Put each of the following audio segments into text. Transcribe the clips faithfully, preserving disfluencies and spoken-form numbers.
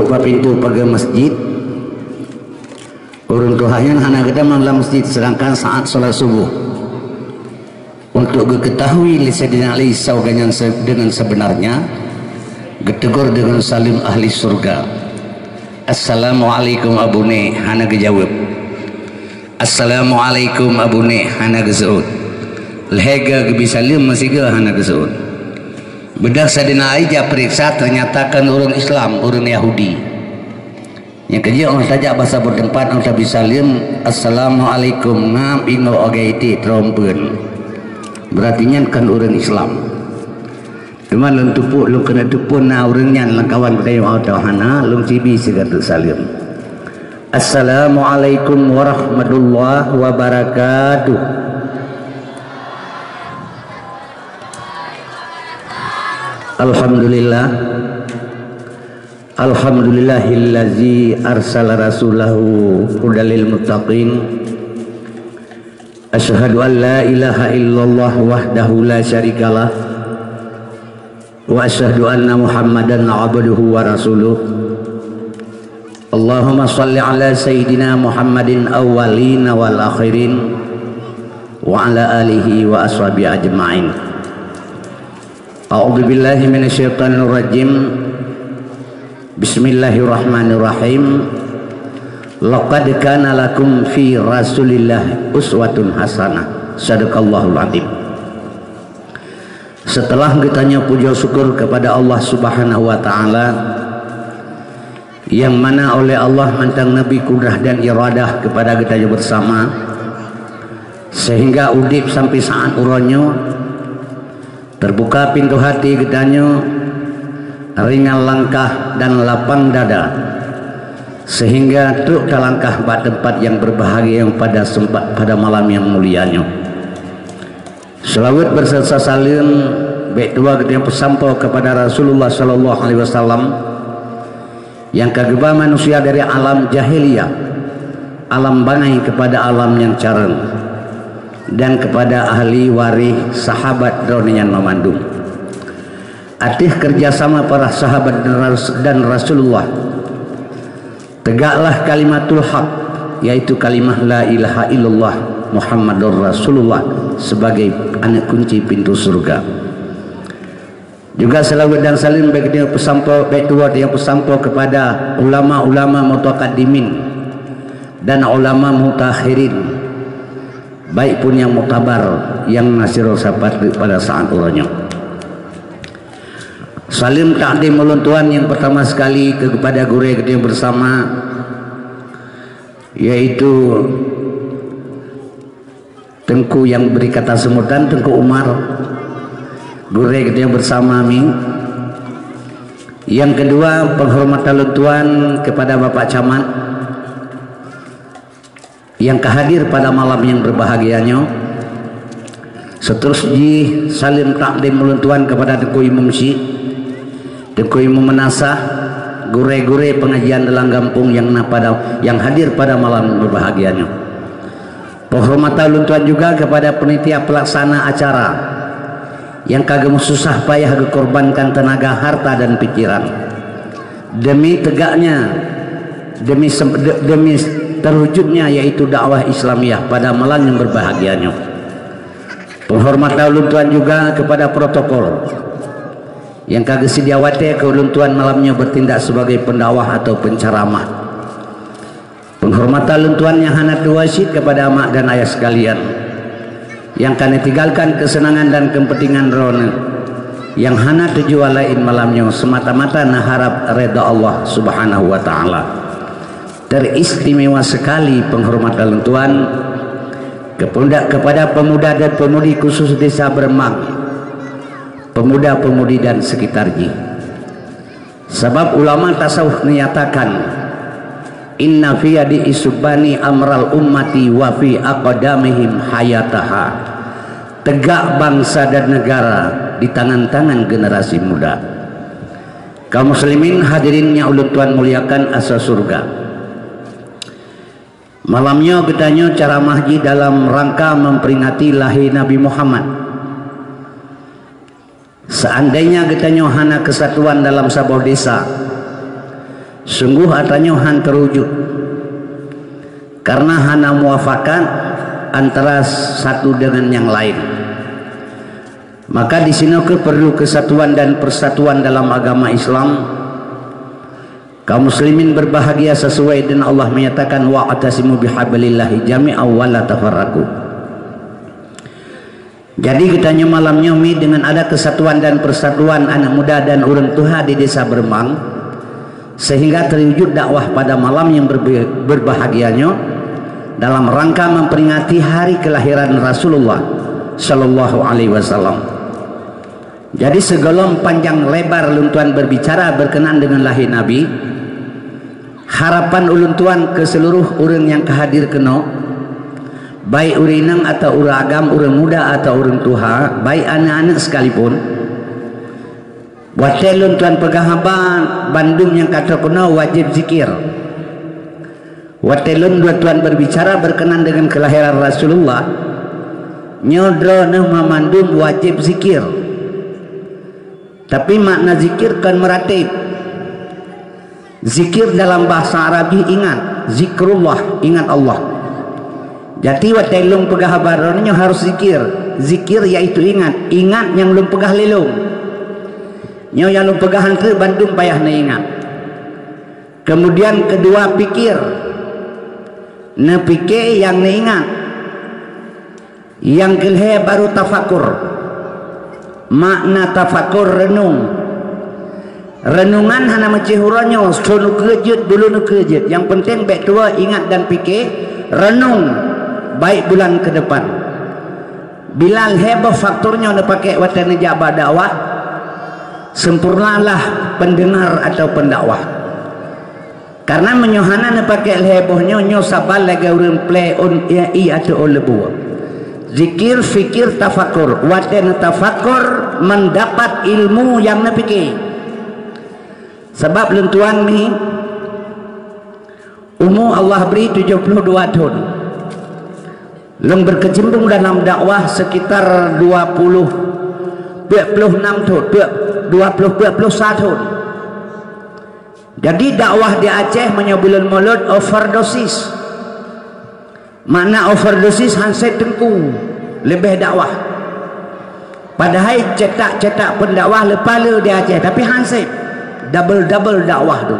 Bak pintoe paga masjid, ureuëng tuha nyan hana geutamong lam masjid, seudangkan saat salat suboh. Untuk geuketahui lé Saidina Ali saureuëng nyan se-, deungon seubeunarnya, geuteugor deungon saleuem ahli syurga, "Assalamualaikum, Abune," hana geujaweueb. "Assalamualaikum, Abune," hana geuseuôt. Lhée geubi saleuem meusigoe hana geuseuôt. Beudôh Saidina Ali jak peuriksa, teunyata kon ureuëng Islam, ureuëng Yahudi. Nyang keujeuet óh tajak basa beuteumpat óh tabi saleuem, "Assalamualaikum," ngab ingoe ogai iték trompeuen. Beurati nyan kon ureuëng Islam. Teuma lôn teupeu, lôn keuneuk teupeu na ureuëng nyan lam kawan geutanyoe atawa hana, lôn sibi sigoe teuk saleuem. "Assalamualaikum warahmatullahi wabarakatuh." Alhamdulillah. Alhamdulillahillazi arsala rasulahu hudalil muttaqin. Asyhadu an la ilaha illallah wahdahu la syarikalah. Wa asyhadu anna Muhammadan abduhu wa rasuluh. Allahumma shalli ala Sayyidina Muhammadin awwalina wal akhirin, wa ala alihi wa ashabihi ajma'in. A'udzu billahi minasyaitonir rajim. Bismillahirrahmanirrahim. Laqad kana lakum fi Rasulillah uswatun hasanah. Sadaqallahul adzim. Setelah geutanyoe pujoe syukur kepada Allah Subhanahu wa Ta'ala, yang mana oleh Allah mantong neubri kudrah dan iradah kepada geutanyoe bersama, sehingga udeb sampai saat uroe nyoe, terbuka pintu hati geutanyoe, ringan langkah dan lapang dada, sehingga trok talangkah bak teumpat yang berbahagia pada sempat pada malam yang mulia nyoe. Seulaweuet beuseusa saleuem bék tuha geutanyoe peusampoe kepada Rasulullah sallallahu alaihi wasallam, nyang ka geuba manusia dari alam jahiliyah, alam bangai, kepada alam nyang carông, dan kepada ahli waréh sahabat droeneuh nyan mamandum. Ateueh keureuja sama para sahabat dan Ras-, dan Rasulullah, tegaklah kalimatul haq, yaitu kalimah la ilaha illallah Muhammadur Rasulullah, sebagai aneuk kunci pintu syurga. Juga seulaweuet dan saleuem bék geutanyoe peusampoe, bék tuha geutanyoe peusampoe kepada ulama-ulama mutaqaddimin dan ulama mutaakhirin, baik pun nyang muktabar, nyang na sidroe sapat pada saat uroe nyoe. Saleuem takdim ulôn tuan nyang pertama sekali kepada gurée geutanyoe bersama, yaitu Teungku nyang bri kata seumutan, Teungku Umar, gurée geutanyoe bersama mi. Nyang keudua, penghormatan lôn tuan kepada Bapak Camat nyang ka hadir pada malam nyang berbahagia nyoe. Seuterus jih, saleuem takdim ulôn tuan kepada Teungku Imum Syik, Teungku Imum Meunasah, gurée-gurée pengajian dalam gampông nyang na pada, nyang hadir pada malam berbahagia nyoe. Penghormatan ulôn tuan juga kepada panitia pelaksana acara nyang ka geumeususah payah geukorbankan teunaga, harta, dan pikiran demi tegaknya, demi sem-, de-, demi terwujudnya, yaitu dakwah Islamiyah pada malam nyang berbahagia nyoe. Penghormatan ulôn tuan juga kepada protokol nyang ka geuseudia watée keu ulôn tuan malam nyoe bertindak sebagai pendakwah atau penceramah. Penghormatan lôn tuan nyang hana tuwoe cit kepada mak dan ayah sekalian, nyang ka neutinggalkan keuseunangan dan keupeuntengan droeneuh, nyang hana tujuan laén malam nyoe seumata-mata neuharab redha Allah Subhanahu wa Ta'ala. Teristimewa sekali penghormatan lôn tuan kepada, kepada pemuda dan pemudi khusus Desa Beremang, pemuda-pemudi dan sekitar jih. Sabab ulama tasawuf menyatakan, "Inna fi yadi isubani amral ummati wa fi aqdamihim hayataha." Tegak bangsa dan negara di tangan-tangan generasi muda. Kaum muslimin hadirin nyang ulôn tuan muliakan asa syurga. Malam nyoe geutanyoe ceramah jih dalam rangka memperingati lahé Nabi Muhammad. Seandainya geutanyoe hana keusatuan dalam saboh desa, Sungguh atra nyoe han teuwujud, karena hana muafakat antara satu dengan nyang laén. Maka di sinoe keuh perlu kesatuan dan persatuan dalam agama Islam. Kaum muslimin berbahagia sesuai dengan Allah menyatakan, "Wa'tasimu bihablillahi jami'an wa la tafarraqu." Jadi geutanyoe malam nyoe mi dengan ada kesatuan dan persatuan aneuk muda dan ureuëng tuha di Desa Beureumbang, sehingga terwujud dakwah pada malam yang berbe-, berbahagia nyoe dalam rangka memperingati hari kelahiran Rasulullah sallallahu alaihi wasallam. Jadi sigohlom panjang lebar lôn tuan berbicara berkenaan dengan lahé Nabi, harapan ulôn tuan keu seluruh ureuëng nyang ka hadir keunoe, baik ureuëng inong atawa ureuëng agam, ureuëng muda atawa ureuëng tuha, baik aneuk-aneuk sekalipun, watée lôn tuan peugah haba, bandum nyang ka trok keunoe wajéb zikir. Watée lôn dua tuan berbicara berkenaan dengan kelahiran Rasulullah, nyoe droeneueh mamandum wajéb zikir. Tapi makna zikir kon meuratéb. Zikir dalam bahasa Arab jih ingat, zikrullah, ingat Allah. Jadi watée lôn peugah haba droeneueh nyoe harus zikir. Zikir yaitu ingat, ingat nyang lôn peugah lé lôn. Nyoe nyang lôn peugah han treuk bandum payah neuingat. Kemudian kedua pikir, neupike nyang neuingat. Nyang keulhée baru tafakur. Makna tafakur reunong. Reunongan hana meucih uroe nyoe, stroe neukeue jeuet, buleuen neukeue jeuet. Nyang penting bék tuwoe ingat dan pike, reunong, baik bulan ke depan. Bila lhée boh faktor nyoe neupake watée neujak bak dakwah, sempurnalah pendengar atau pendakwah. Karena meunyoe hana neupake lhée boh nyoe, nyoe saban lagée ureuëng plé ôn ié ateueh ôn leubue. Zikir, fikir, tafakur. Watée neutafakur, mendapat ilmu nyang neupike. Sabab lôn tuan mi, umu Allah bri tujoh ploh dua thon. Lôn berkecimpung dalam dakwah sekitar dua puluh, dua puluh enam thon, dua puluh, dua puluh satu thon. Jadi dakwah di Aceh meunyoe buleuen Molot overdosis. Makna overdosis han sép teungku leubeh dakwah. Padahai cetak-cetak pendakwah leupah le di Aceh, tapi han sép. Double-double dakwah tu.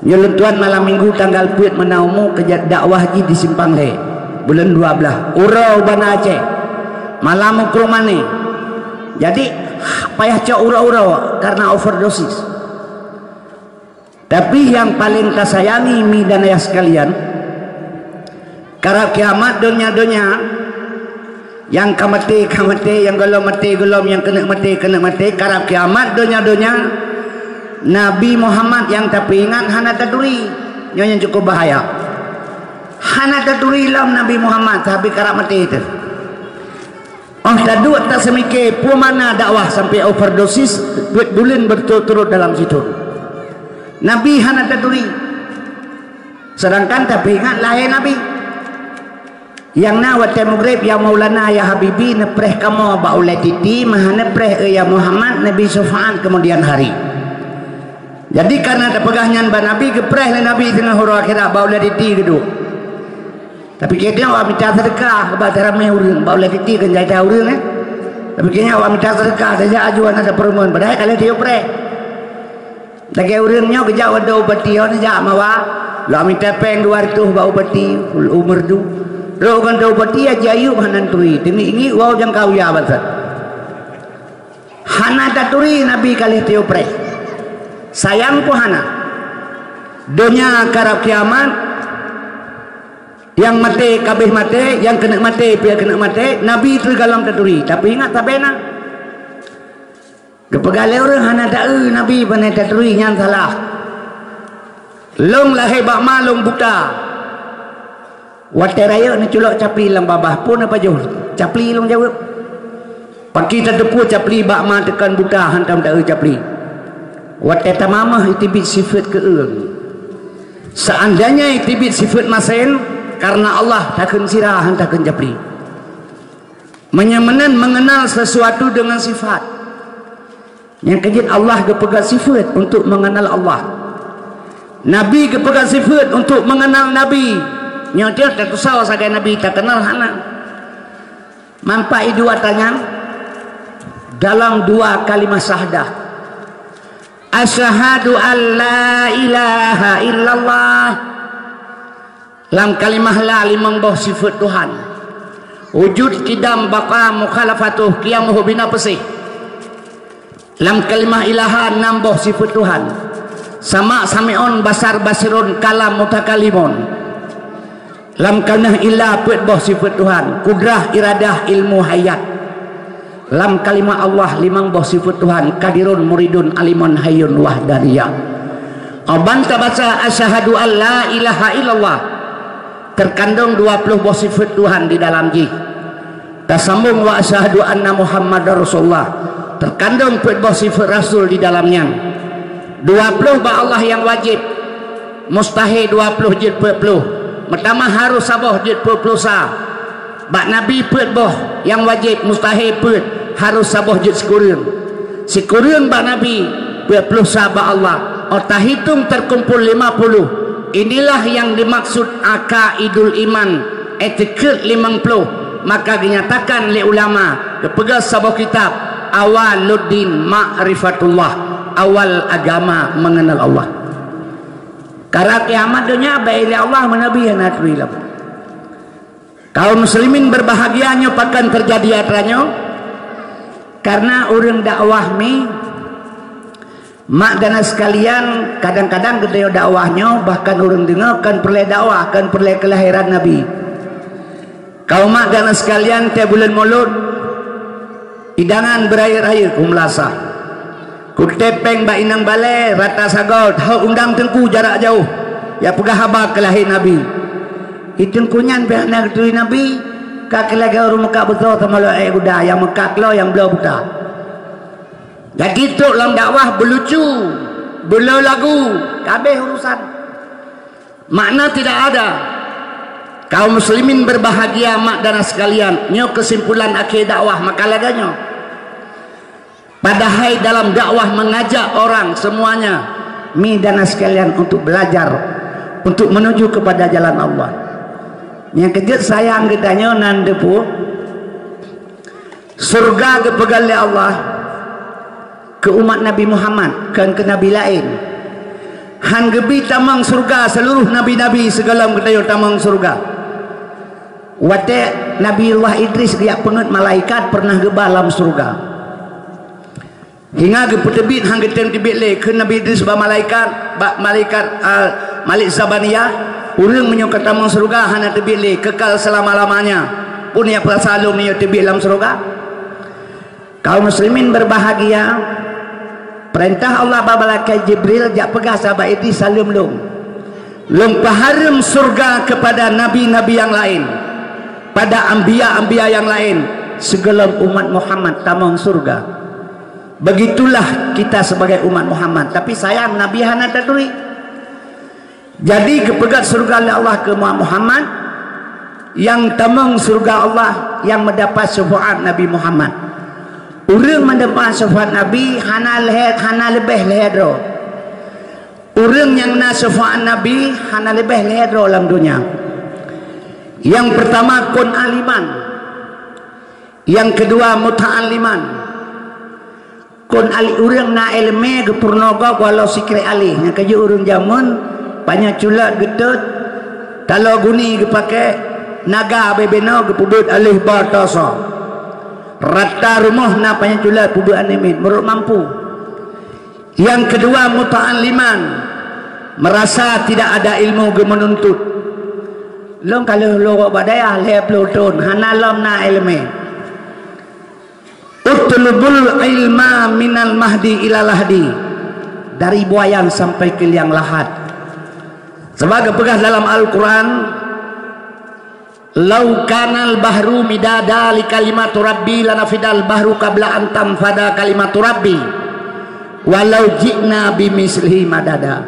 Nyoe lôn tuan malam minggu tanggal peuet meunan umu keujak dakwah jih di Simpang Lhée. Buleuen dua blaih. Uroe u Banda Aceh. Malam u Krueng Mané. Jadi payah cok uroe-uroe karena overdosis. Tapi nyang paleng tasayangi mi dan ayah sekalian, karab kiamat donya-donya, nyang ka maté ka maté, nyang gohlom maté gohlom, nyang keuneuk maté keuneuk maté, karab kiamat donya-donya, Nabi Muhammad nyang tapeuingat hana taturi. Nyoe nyang cukup bahaya. Hana taturi lom Nabi Muhammad, sabe karab maté teuh. Óh taduek taseumike peue makna dakwah sampai overdosis, peuet buleuen berturut-turut dalam sithon. Nabi hana taturi. Sedangkan tapeuingat lahé Nabi. Nyang na watée mugreb, "Ya Maulana, ya Habibi," neupreh kamoe bak ulée titi, meuhana neupreh, "Ya Muhammad, neubi syafaat kemudian hari." Jadi karena tapeugah nyan bak Nabi, geupreh lé Nabi teungoh uroe akhirat bak ulée titi geuduek. Tapi keu nyoe awak mita seudeukah bak ramé ureuëng, bak ulée titi keu jai ureuëng, eh. Tapi keu nyoe awak mita seudeukah saja aju hana tapeureumeun, padahai ka lheueh tiyueb preh. Lagée ureuëng nyoe geujak u bupati, hana jak mawa, lok mita péng dua reutôh bak bupati, u merdu. Rot u kantô bupati, Haji Ayub hana turi, teungiek-ngiek wau jangka uya bansa. Hana taturi Nabi ka lheueh tiyueb preh. Sayang pun hana. Donya karab kiamat, nyang maté ka abéh maté, nyang keuneuk maté pih keuneuk maté, Nabi teugalom taturi, tapi ingat sabe na. Geupeugah lé ureuëng hana taeu Nabi pane taturi, nyan salah. Lôn lahé bak ma lôn buta. Watée rayeuk neuculok capli lam babah, peue neupajoh capli lôn jaweueb. Pakri tateupeue capli bak ma teukon buta, hantom taeu capli. Watée tamamah iteubiet sifeuet keu ureuëng. Seandainya iteubiet sifeuet masen, karena Allah takheun sira, han takheun capli. Meunyoe meunan mengenal sesuatu dengan sifat. Nyang keujeuet Allah geupeugah sifeuet untuk mengenal Allah. Nabi geupeugah sifeuet untuk mengenal Nabi. Nyoe teuh tatusoe sagai Nabi takeunal hana. Manfaat dua tanyan dalam dua kalimah syahadah. Asyhadu an la ilaha illallah. Lam kalimah la limong boh sifeuet Tuhan. Wujud, qidam, baqa, mukhalafatuh, qiyamuhu, bina, peuséh. Lam kalimah ilaha nam boh sifeuet Tuhan. Sama, sami'un, basar, basirun, kalam, mutakalimun. Lam kalimah illa peuet boh sifeuet Tuhan. Kudrah, iradah, ilmu, hayat. Lam kalimah Allah limong boh sifeuet Tuhan, qadirun, muridun, alimun, hayyun, wahdaniyah. Ban tabaca asyhadu an la ilaha illallah, terkandung dua puluh boh sifeuet Tuhan di dalam jih. Tasambong wa asyhadu anna Muhammadar Rasulullah, terkandung peuet boh sifeuet Rasul di dalam nyan. Dua puluh bak Allah nyang wajéb, mustahé dua puluh jeuet peuet ploh. Meutamah harôh saboh jeuet peuet ploh sa. Bak Nabi peuet boh nyang wajéb, mustahé peuet, harôh saboh jeuet sikureueng. Sikureueng bak Nabi, peuet ploh sa bak Allah. Oh tahitong terkumpul lima puluh. Inilah yang dimaksud aqaidul iman, etikeuet limong ploh. Maka geunyatakan lé ulama, geupeugah saboh kitab, Awaluddin Ma'rifatullah, awal agama mengenal Allah. Kara kiamat donya bak ilée Allah meunabi hana turi lom. Kaum muslimin berbahagia, nyoe pakon teujadi atra nyoe? Karena ureuëng dakwah mi, mak dan sekalian, kadang-kadang geutanyoe dakwah nyoe, bahkan ureuëng deungoe kon peureulée dakwah, kon peureulée keulahiran Nabi. Kaum mak dan sekalian, tée buleuen Mulod, idangan beurayeuk-rayeuk u meulasah. Kutée péng bak inong balée, rata sagoe, hok undang teungku jarak jauh, ya peugah haba keulahé Nabi. Di teungku nyan pih hana geuturi Nabi, ka keu lagée ureuëng meukat beusoe sama lo ék guda, nyang meukat klo nyang bloe buta. Jadi trok lam dakwah beulucu, beuleu lagu, ka abéh urusan. Makna tidak ada. Kaum muslimin berbahagia, mak dan sekalian, nyoe kesimpulan akhé dakwah maka lagée nyoe. Padahai dalam dakwah mengajak orang semuanya, mi dan sekalian, untuk belajar, untuk menuju kepada jalan Allah. Nyang keujeuet sayang geutanyoe nan deupeu, surga geupeugah lé Allah keu umat Nabi Muhammad, kon keu nabi laén. Han geubi tamong surga seluruh nabi-nabi sigohlom geutanyoe tamong surga. Watée Nabiullah Idris geujak peungeuet malaikat pernah geuba lam surga. Hingga geupeuteubiet han geutem teubiet lé keu Nabi Idris bak malaikat, bak malaikat, ah, Malik Zabaniyah, ureuëng meunyoe ka tamong syeuruga hana teubiet lé, kekal selama-lamanya. Peue nyang peurasa lôn meunyoe teubiet lam syeuruga? Kaum muslimin berbahagia, peurintah Allah bak malaikat Jibril jak peugah sahabat Idris saleuem lôn. Lôn peuhareuem syeuruga keupada nabi-nabi nyang laén, pada anbiya-anbiya nyang laén, sigohlom umat Muhammad tamong syeuruga. Begitulah kita sebagai umat Muhammad. Tapi sayang, Nabi hana taturi. Jadi, geupeugét syeuruga lé Allah keu umat Muhammad, nyang tamong syeuruga Allah, nyang meudapat syafaat Nabi Muhammad. Ureuëng meudapat syafaat Nabi hana lhée, hana leubeh lhée droe. Ureuëng nyang na syafaat Nabi hana leubeh lhée droe lam donya. Nyang peurtama, kun aliman. Nyang keudua, muta'alliman. Kon aléh ureuëng na iéleumé geupeurunoe gob walau sikrék aléh, nyang ka jeuet ureuëng jameun, panyang culot geutot, taloe guni geupaké, naga bubena geupeubeuet aléh ba tasa. Rata rumoh na panyang culot peubeuet aneuk miet meurot mampu. Nyang keudua, muta'alliman, meurasa tidak ada ilmu geumeununtut. Lôn ka lheueh lorok bak dayah lhée ploh thon, hana lom na iéleumé. Utlubul ilma minal mahdi ila lahdi, dari buayan sampai ke liang lahat. Sebab geupeugah dalam Al-Quran, "Lau kanal bahru midada li kalimatu rabbi lanafidal bahru qabla an tanfada kalimatu rabbi, walau ji'na bimislihi madada."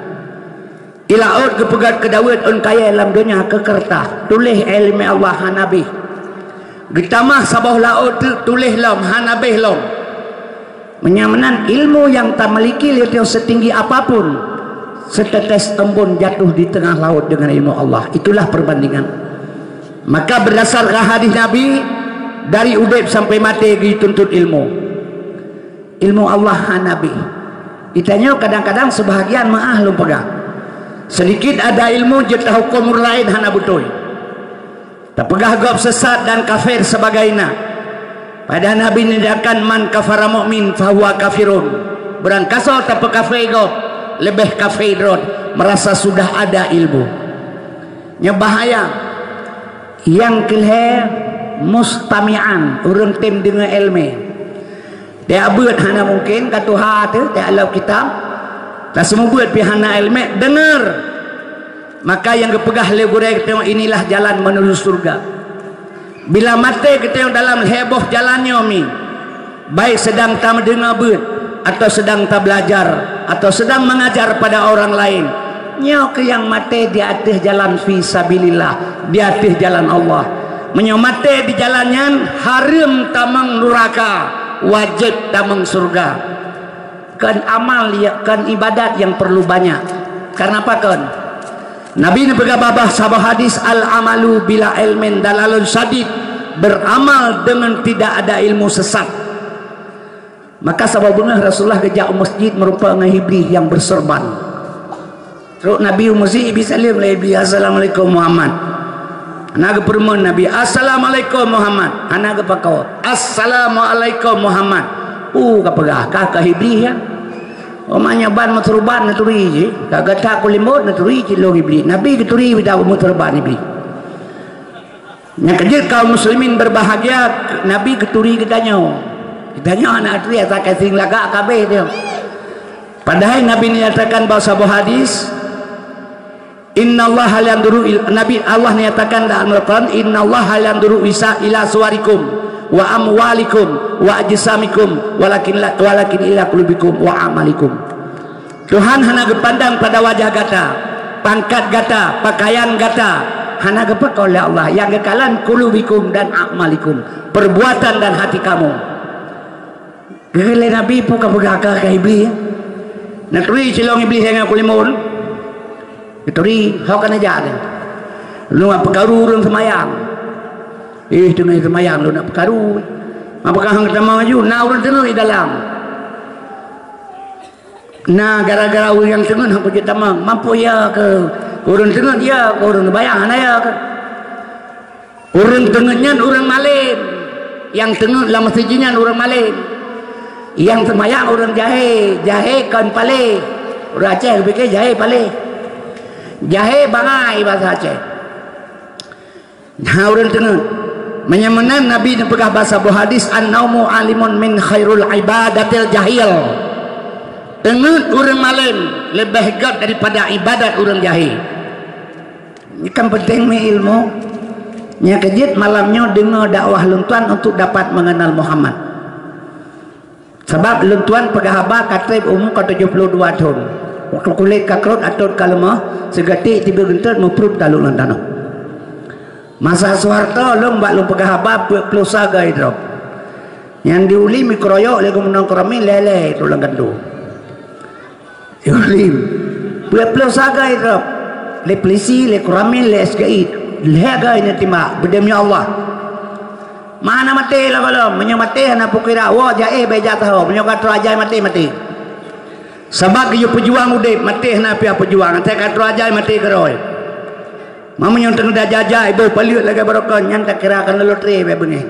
Di laôt geupeugét keu Daud ôn kayée lam donya keu keureutah, tuléh iéleumé Allah hana abéh. Geutamah saboh laôt teuk tuléh lom hana abéh lom. Meunyoe meunan ilmu nyang tamiliki lé tanyoe setinggi apapun, Setetes embun jatuh di tengah laut dengan ilmu Allah. Itulah perbandingan. Maka berdasarkan hadis Nabi, dari udeb sampai maté geuyue tuntut ilmu. Ilmu Allah hana bih. Geutanyoe kadang-kadang seubahagian meu'ah lôn peugah. Seudikit ada ilmu jeuet tahukôm ureueng laén hana beutôi. Tapeugah gob sesat dan kafir sebagaina. Padahai Nabi neuingatkan, "Man kafara mu'min fahuwa kafirun." Beurangkasoe tapeukafé gob, leubeh kafé droe, merasa sudah ada ilmu. Nyoe bahaya. Nyang keulhée, mustami'an, ureuëng tem deungoe iéleumé. Tieb beuet hana mungken ka tuha teuh, tieb lom kitab. Taseumeubeuet pih hana iéleumé, deungoe. Maka nyang geupeugah lé gurée geutanyoe, "Inilah jalan menuju surga." Bila maté geutanyoe dalam lhée boh jalan nyoe mi, baik sedang tameudeungoe beuet, atau sedang tabelajar, atau sedang mengajar pada orang lain, nyoe keuh nyang maté di ateueh jalan fi sabilillah, di ateueh jalan Allah. Meunyoe maté di jalan nyan, hareuem tamong nuraka, wajéb tamong syeuruga. Kon amal, ya, kon ibadat nyang perlu banyak. Karena apa kon? Nabi neupeugah babah saboh hadis, "Al-amalu bila ilmin dalalun syadid." Beramal dengan tidak ada ilmu sesat. Maka saboh beungoh Rasulullah geujak u masjid meurumpok ngon Iblih nyang beuseurban. Trok Nabi u masjid, Iblih saleuem lé Iblih, "Assalamualaikum Muhammad." Hana geupeureumeun Nabi, "Assalamualaikum Muhammad." Hana geupakoe, "Assalamualaikum Muhammad." Peue ka peugah, ka keu Iblih nyan. Umat nyan ban meuseurban neuturi jih, ka gata kulimbot neuturi jih lôn Iblih. Nabi geuturi bida meuseurban Iblih. Nyang keujeuet kaum muslimin berbahagia, Nabi geuturi geutanyoe. Geutanyoe hana turi, asa ka seuring lagak ka abéh teuh. Padahai Nabi nyatakan bak saboh hadis, "Innallaha la yanzuru il-," Nabi, Allah nyatakan dalam Al-Quran, "Innallaha la yanzuru isa ila suwarikum wa amwalikum wa ajsamikum, walakin la, walakin ila qulubikum wa amalikum." Tuhan hana geupandang pada wajah gata, pangkat gata, pakaian gata, hana geupakoe lé Allah. Nyang geukalon qulubikum dan a'malikum, perbuatan dan hati kamu. Geukheun lé Nabi peue ka peugah keu Iblih. Neuturi cilong Iblih nyang kulimbot. Neuturi, ho ka neujak teuh. Lôn peukaru ureuëng seumayang. Ih, teungoh seumayang lôn na peukaru. Apakah hang tamong laju? Na ureuëng teungeut di dalam. Na gara-gara ureuëng nyang teungeut hana kujeuet tamong. Mampôh ya keu ureuëng teungeut, ya keu ureuëng seumayang, hana ya keu. Ureuëng teungeut nyan ureuëng malém. Nyang teungeut lam masjid nyan ureuëng malém. Nyang seumayang ureuëng jahé, jahé kon paléh. Ureuëng Aceh geupike jahé paléh. Jahé bangai basa Aceh. Nah, ureuëng teungeut. Meunyoe meunan Nabi neupeugah basa boh hadis, "An-naumu alimun min khairul ibadatil jahil." Teungeut ureuëng malém leubeh gét daripada ibadat ureuëng jahé. Nyoe kan penting mi ilmu. Nyang keujeuet malam nyoe deungoe dakwah lôn tuan untuk dapat mengenal Muhammad. Sabab lôn tuan peugah haba ka treb umu ka tujoh ploh dua thon. Watée kulét ka krot, atôt ka leumoh, sigoe tiek tiba geuntot meuprut talok lam tanoh. Masa Soeharto lôn bak lôn peugah haba peuet ploh sagai drob. Nyang di uli mikeroyok lé gubunur Koramil lhée-lhée trok lam kantô. Ibrahim. Peuet ploh sagai drob. Lé polisi, lé Koramil, lé S K I. Lhée gai neutimbak. Beudemi Allah. Mana maté lah gohlom. Meunyoe maté hana peukira. Woe jahé bèk jak saho. Meunyoe ka troh ajai maté, maté. Sabab geuyue peujuang udeb, maté hana piah peujuang. Asai ka troh ajai maté keudroe. Meunyoe teungoh tajak-jak, iboh paleuet lagée barokon, nyan takira keuneuk lotre bèk beungéh.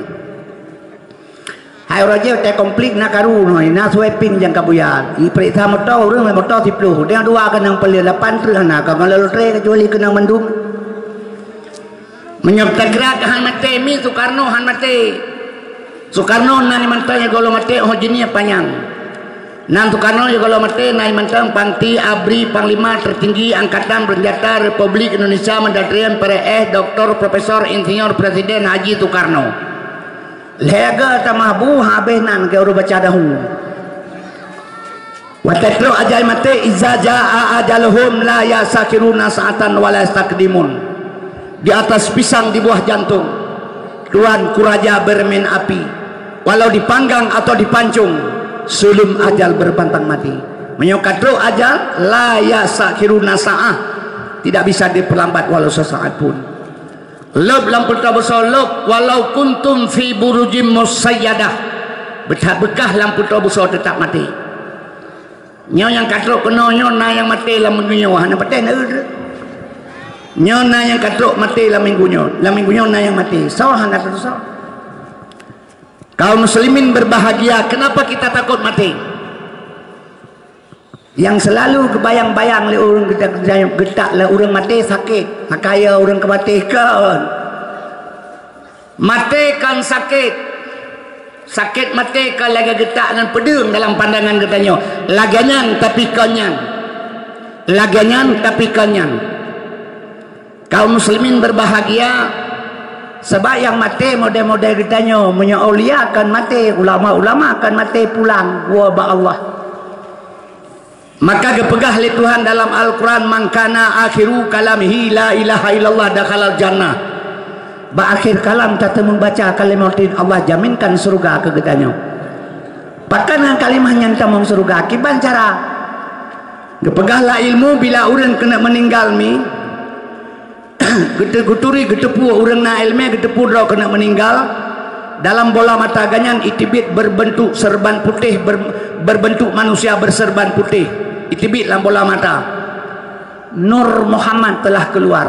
Hai uroe jih watée konflik na karu nyoe, na sweeping nyang ka buya. Ipeuriksa moto ureuëng, moto siploh. Dua keunong peuleueh, lapan treuk hana ka ngon lotre, kecuali keunong mandum. Meunyoe takira keu han maté, mi Soekarno han maté. Soekarno na mantong nyang gohlom maté, oh jeunie panyang. Nan Soekarno nyang gohlom maté na mantong panti abri Panglima Tertinggi Angkatan Bersenjata Republik Indonesia Mandarin P R S Doktor Profesor Insinyur Presiden Haji Soekarno. Lhée gai tamah bu habéh nan keu ureuëng baca dahu. Watée trok ajai maté, "Iza jaa ajaluhum la yastakhiruna sa'atan wa la yastaqdimun." Di atas pisang di buah jantung, Tuanku Raja bermain api. Walau dipanggang atau dipancung, sebelum ajal berpantang mati. Meunyoe ka trok ajal, la yastakhiruna sa'ah, tidak bisa diperlambat walau sesaat pun. Lôb lam peutôh beusoe, lôb, walau kuntum fi burujim musayyadah. Beuthat beukah lam peutôh beusoe, teutap maté. Nyoe nyang ka trok keunoe nyoe na nyang maté lam minggu nyoe, hana patéh na. Nyoe na nyang ka trok maté lam minggu nyoe, lam minggu nyoe na nyang maté. Soe hana teusoe? Kaum muslimin berbahagia, kenapa kita takut mati? Yang selalu geubayang-bayang lé ureuëng geutak, geutak lé ureuëng maté sakét, maka ya ureuëng keumaté kon. Maté kon sakét. Sakét maté kon lagée geutak ngon peudeueng dalam pandangan geutanyoe. Lagée nyan tapi kon nyan. Lagée nyan tapi kon nyan. Kaum muslimin berbahagia, sebab nyang maté model-model geutanyoe, meunyoe aulia akan maté, ulama-ulama akan maté pulang woe bak Allah. Maka geupeugah lé Tuhan dalam Al-Quran, "Man kana akhiru kalamihi la ilaha illallah dakhalal jannah." Bak akhir kalam tateumeubaca kalimat tauhid, Allah jaminkan syurga keu geutanyoe. Pakon ngon kalimah nyan tamong syurga? Kiban cara? Geupeugah lam ilmu, bila ureuëng keuneuk meuninggal mi, Geute-, geuturi, geuteupeue ureuëng na iéleumé, geuteupeue droe keuneuk meuninggal. Dalam bola mata geuh nyan iteubiet berbentuk serban putéh, ber-, berbentuk manusia berserban putéh. Iteubiet lam bola mata. Nur Muhammad telah keluar.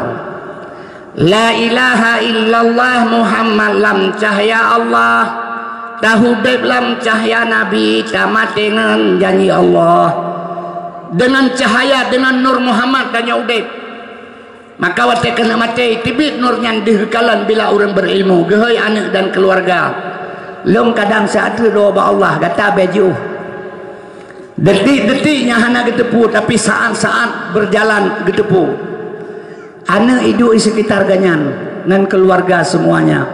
La ilaha illallah Muhammad lam cahya Allah. Taudeb lam cahya Nabi, tamaté ngon janji Allah. Dengan cahaya, dengan Nur Muhammad tanyoe udeb. Maka watée keuneuk maté, teubiet nur nyan deuh geukalon bila ureuëng beurilmu, geuhôi aneuëk dan keuluwarga. Lôn kadang seuat droe bak Allah, gata bék jiôh. Detik-detik nyang hana geuteupeue, tapi saát-saát beujalan geuteupeue. Aneuëk iduek di sekitar geuh nyan ngon keuluwarga seumuanya.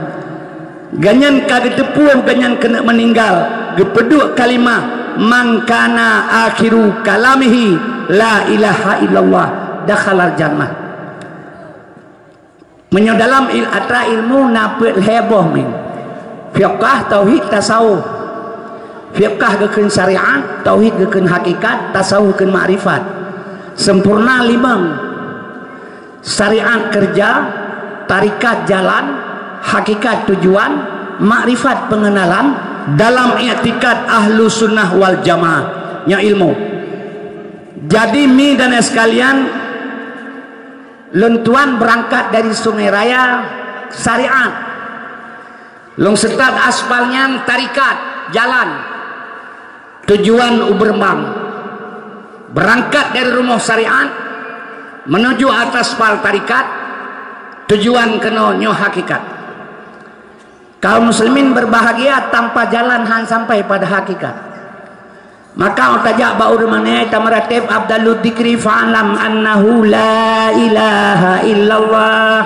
Geuh nyan ka geuteupeue, geuh nyan keuneuk meuninggal, geupeuduek kalimah, "Man kana akhiru kalamihi la ilaha illallah, dakhalal jannah." Meunyoe dalam il-, atra ilmu na peuet lhée boh min. Fiqah, tauhid, tasawuf. Fiqah geukheun syariat, tauhid geukheun hakikat, tasawuf geukheun makrifat. Sempurna limong. Syariat keureuja, tarekat jalan, hakikat tujuan, makrifat peungenalan dalam iktikad Ahlussunnah wal Jamaah. Nyoe ilmu. Jadi, mi dan sekalian, lôn tuan beurangkat dari Sungai Raya, syariat. Lôn seutôt aspal nyan tarekat, jalan. Tujuan u Beureubang. Beurangkat dari rumoh syariat, meunuju atas aspal tarekat, tujuan keunoe nyoe hakikat. Kaum muslimin berbahagia, tanpa jalan han sampai pada hakikat. Maka, oh, tajak bak ureuëng meunan, tameuratéb afdalud dzikri fa'lam annahu la ilaha illallah.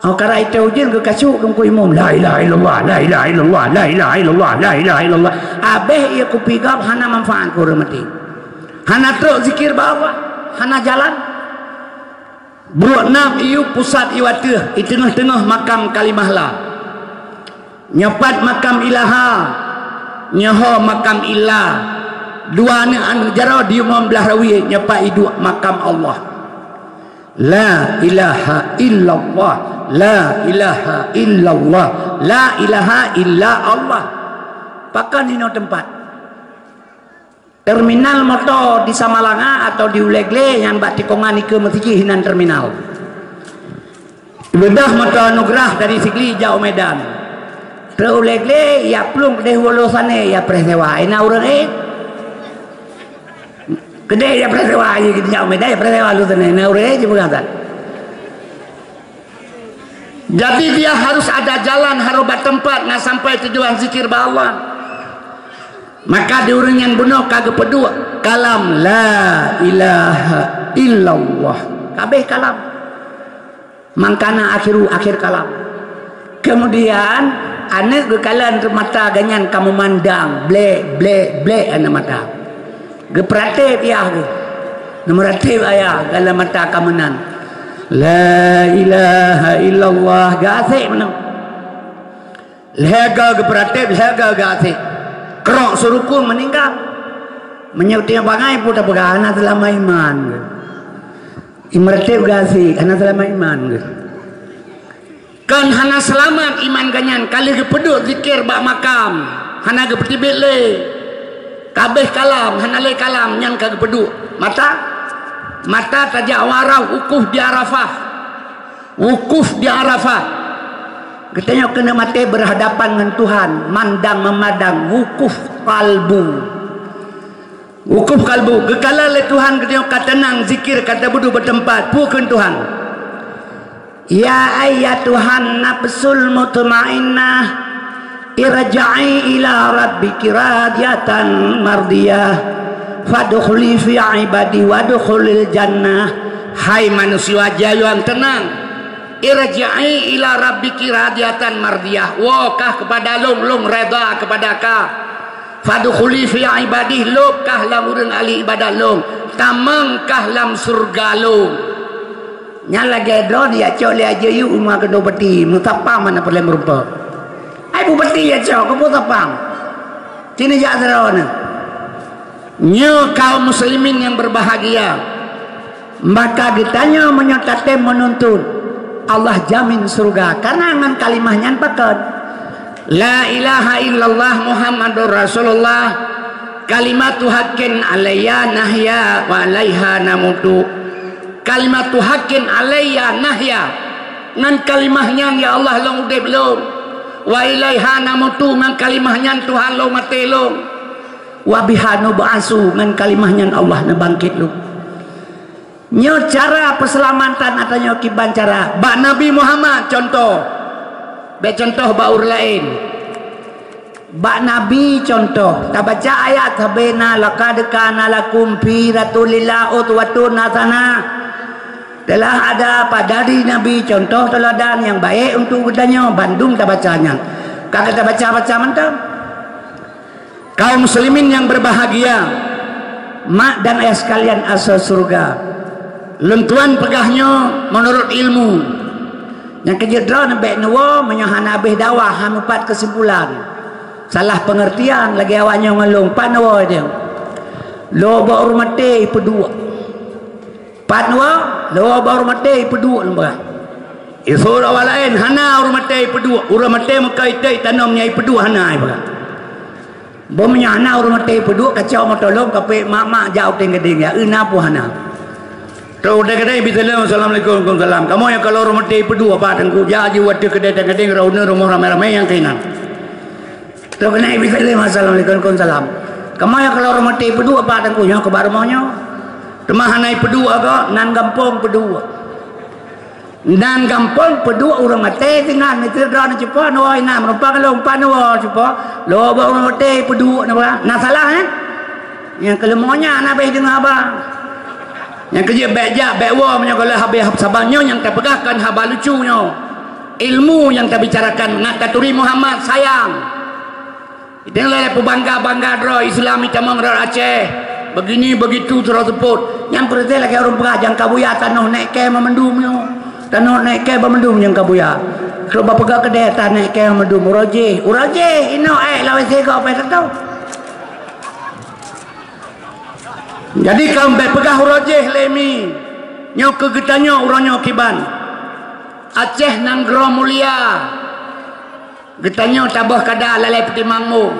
Oh, karena itu ujian ke kasuk dong ku imum. La ilaha illallah, la ilaha illallah, la ilaha illallah, la ilaha illallah. Abéh ia kupi gab hana manfaat keu ureuëng maté. Hana trok zikir bak Allah, hana jalan. Brok nam iyu pusat iwa teuh, i teungoh-teungoh makam kalimah la. Nyoe pat makam ilaha, nyoe ho makam illa. Dua aneuëk-aneuëk jaroe di umum blaih rawie, nyoe pat iduek makam Allah. La ilaha illallah, la ilaha illallah, la ilaha illa Allah. Pakon inoe teumpat? Terminal moto di Samalanga atau di Ulee Glé nyang bak tikongan ikeue meuseujid hinan terminal. Beudôh moto Anugerah dari Sigli jak u Medan. Trok Ulee Glé, ya plueng keudeh Wolo Sané, ya preh sewa. Ina ureuëng, eh? Keudeh ya preh sewa, ya jak u Medan, ya preh sewa Wolo Sané. Ina ureuëng, eh, jipeugah that. Jadi, dia harus ada jalan, harus bak teumpat, nak sampai tujuan zikir bak Allah. Maka di ureuëng nyang bunoe ka geupeuduek kalam la ilaha illallah. Kabeh kalam. Man kana akhiru akhir kalam. Kemudian, aneuëk geukalon mata geuh nyan ka meumandang, blek, blek, blek aneuëk mata. Geupeuratéb yah geuh. Neumeuratéb ayah dalam mata ka meunan. La ilaha illallah, geuasék meunan. Lhée goe geupeuratéb, lhée goe geuasék. Krok seurukun meuninggai. Meunyoe tiep bangai pun tapeugah hana seulamat iman. Imeureutek gasi hana seulamat iman. Kon hana seulamat iman geuhnyan ka lheueh geupeuduek zikir bak makam, hana geupeutibit lé. Kabeh kalam, hana lé kalam nyan ka geupeuduek. Mata, mata tajak u Arafah, wukuf di Arafah. Wukuf di Arafah. Geutanyoe keuneuk maté berhadapan ngon Tuhan, mandang meumandang, wukuf kalbu. Wukuf kalbu, geukalon lé Tuhan geutanyoe ka teunang, zikir ka tabeuduek beuteumpat. Peue kheun Tuhan? "Ya ayyatuhan nafsul mutmainnah, irji'i ila rabbiki radiyatan mardiyah, fadkhuli fi ibadi wadkhulil jannah." Hai manusia, jayuang teunang. "Irji'i ila rabbiki radiyatan mardiyah." Woe kah keupada Lôn, Lôn redha keupada kah. "Fadkhuli fi ibadi," lôb kah lam ureuëng ahli ibadat Lôn, tamong kah lam syeuruga Lôn. Nyan lagée droeneuh jak cok lé ajeuk yue u ma keunoe peuti, meusapam hana peureulée meurumpok. Hai bupeuti jak cok, keupeue sapam? Sini jak sidroe neuh. Nyoe kaum muslimin nyang berbahagia, maka geutanyoe meunyoe tatem meununtut, Allah jamin syeuruga, karena ngon kalimah nyan pakon. La ilaha illallah Muhammadur Rasulullah, kalimatu haqqin alayya nahya wa alaiha namutu. Kalimatu haqqin alayya nahya. Ngon kalimah nyan, ya Allah, lôn udeb lôn. Wa ilaiha namutu, ngon kalimah nyan Tuhan lôn maté lôn. Wa biha nub'asu, ngon kalimah nyan Allah neubangkét lôn. Nyoe cara peuseulamatkan ata nyoe kiban cara. Bak Nabi Muhammad contoh. Bék contoh bak ureuëng laén. Bak Nabi contoh, tabaca ayat sabena laqad kana lakum fi Rasulillah uswatun hasanah. Telah ada pada diri Nabi contoh teuladan nyang baik untuk geutanyoe, bandum tabaca nyan. Ka tabaca-baca mantong. Kaum muslimin yang berbahagia, mak dan ayah sekalian asoe syeuruga, lôn tuan peugah nyoe meunurot ilmu. Nyang keujeuet droeneuh bék neuwoe meunyoe hana habéh dakwah, han mupat keusimpulan. Salah peungeurtian lagée awak nyoe ngon lôn, pat neuwoe deuh. Lôn bak ureuëng maté ipeuduek. Pat neuwoe, lôn bak ureuëng maté ipeuduek lôn peugah. Iseuôt awak laén hana ureuëng maté ipeuduek, ureuëng maté meukai iték tanom nyang ipeuduek hana ipeugah. Boh meunyoe hana ureuëng maté ipeuduek, kacok meuto lôn kapék mak-mak jak u Teng Gadeng ya, eu na peue hana. Trok u Teng Gadeng, "Bisalem, assalamualaikum, waalaikumsalam." Kamoe nyang kalon ureuëng maté ipeuduek, apa Teungku, jak jiwoe ateueh keudè Teng Gadeng, rot u neuk rumoh ramé-ramé nyang keunan. Trok keunan, "Bisalem, assalamualaikum, waalaikumsalam." Kamoe nyang kalon ureuëng maté ipeuduek, apa Teungku, nyoe keu bak rumoh nyoe. Teuma hana ipeuduek agak, nan gampông peuduek. Nan gampông peuduek ureuëng maté singoh, miseue droeneuh cupo, neuwoe inan, meureumpang lôn pat neuwoe cupo, lôn bak ureuëng maté peuduek neuwoe. Na salah, eh? Nyang keuleumah nyan hana habéh deungoe haba. Nyang keujeuet bék jak, bék woe meunyoe ka lheueh habéh, sabab nyoe nyang tapeugah kon haba lucu nyoe. Ilmu nyang tabicarakan, mangat taturi Muhammad sayang. Idéh lé peubangga-bangga droe Islam itamong rot Aceh. Begini begitu terus seupôt. Nyang peureuté lagée ureuëng peugah nyang ka buya tanoh nèk kée mandum nyoe. Tanoh nèk kée mandum nyang ka buya. Keu bapeugah keudeh ta nèk kée mandum uroe jéh. Uroe jéh inoe ék lawét sigoe pih teuntô. Jadi kaum bék peugah uroe jéh lé mi. Nyoe keu geutanyoe uroe nyoe kiban. Aceh nanggroe mulia. Geutanyoe taböh kada lalai peutimang mong.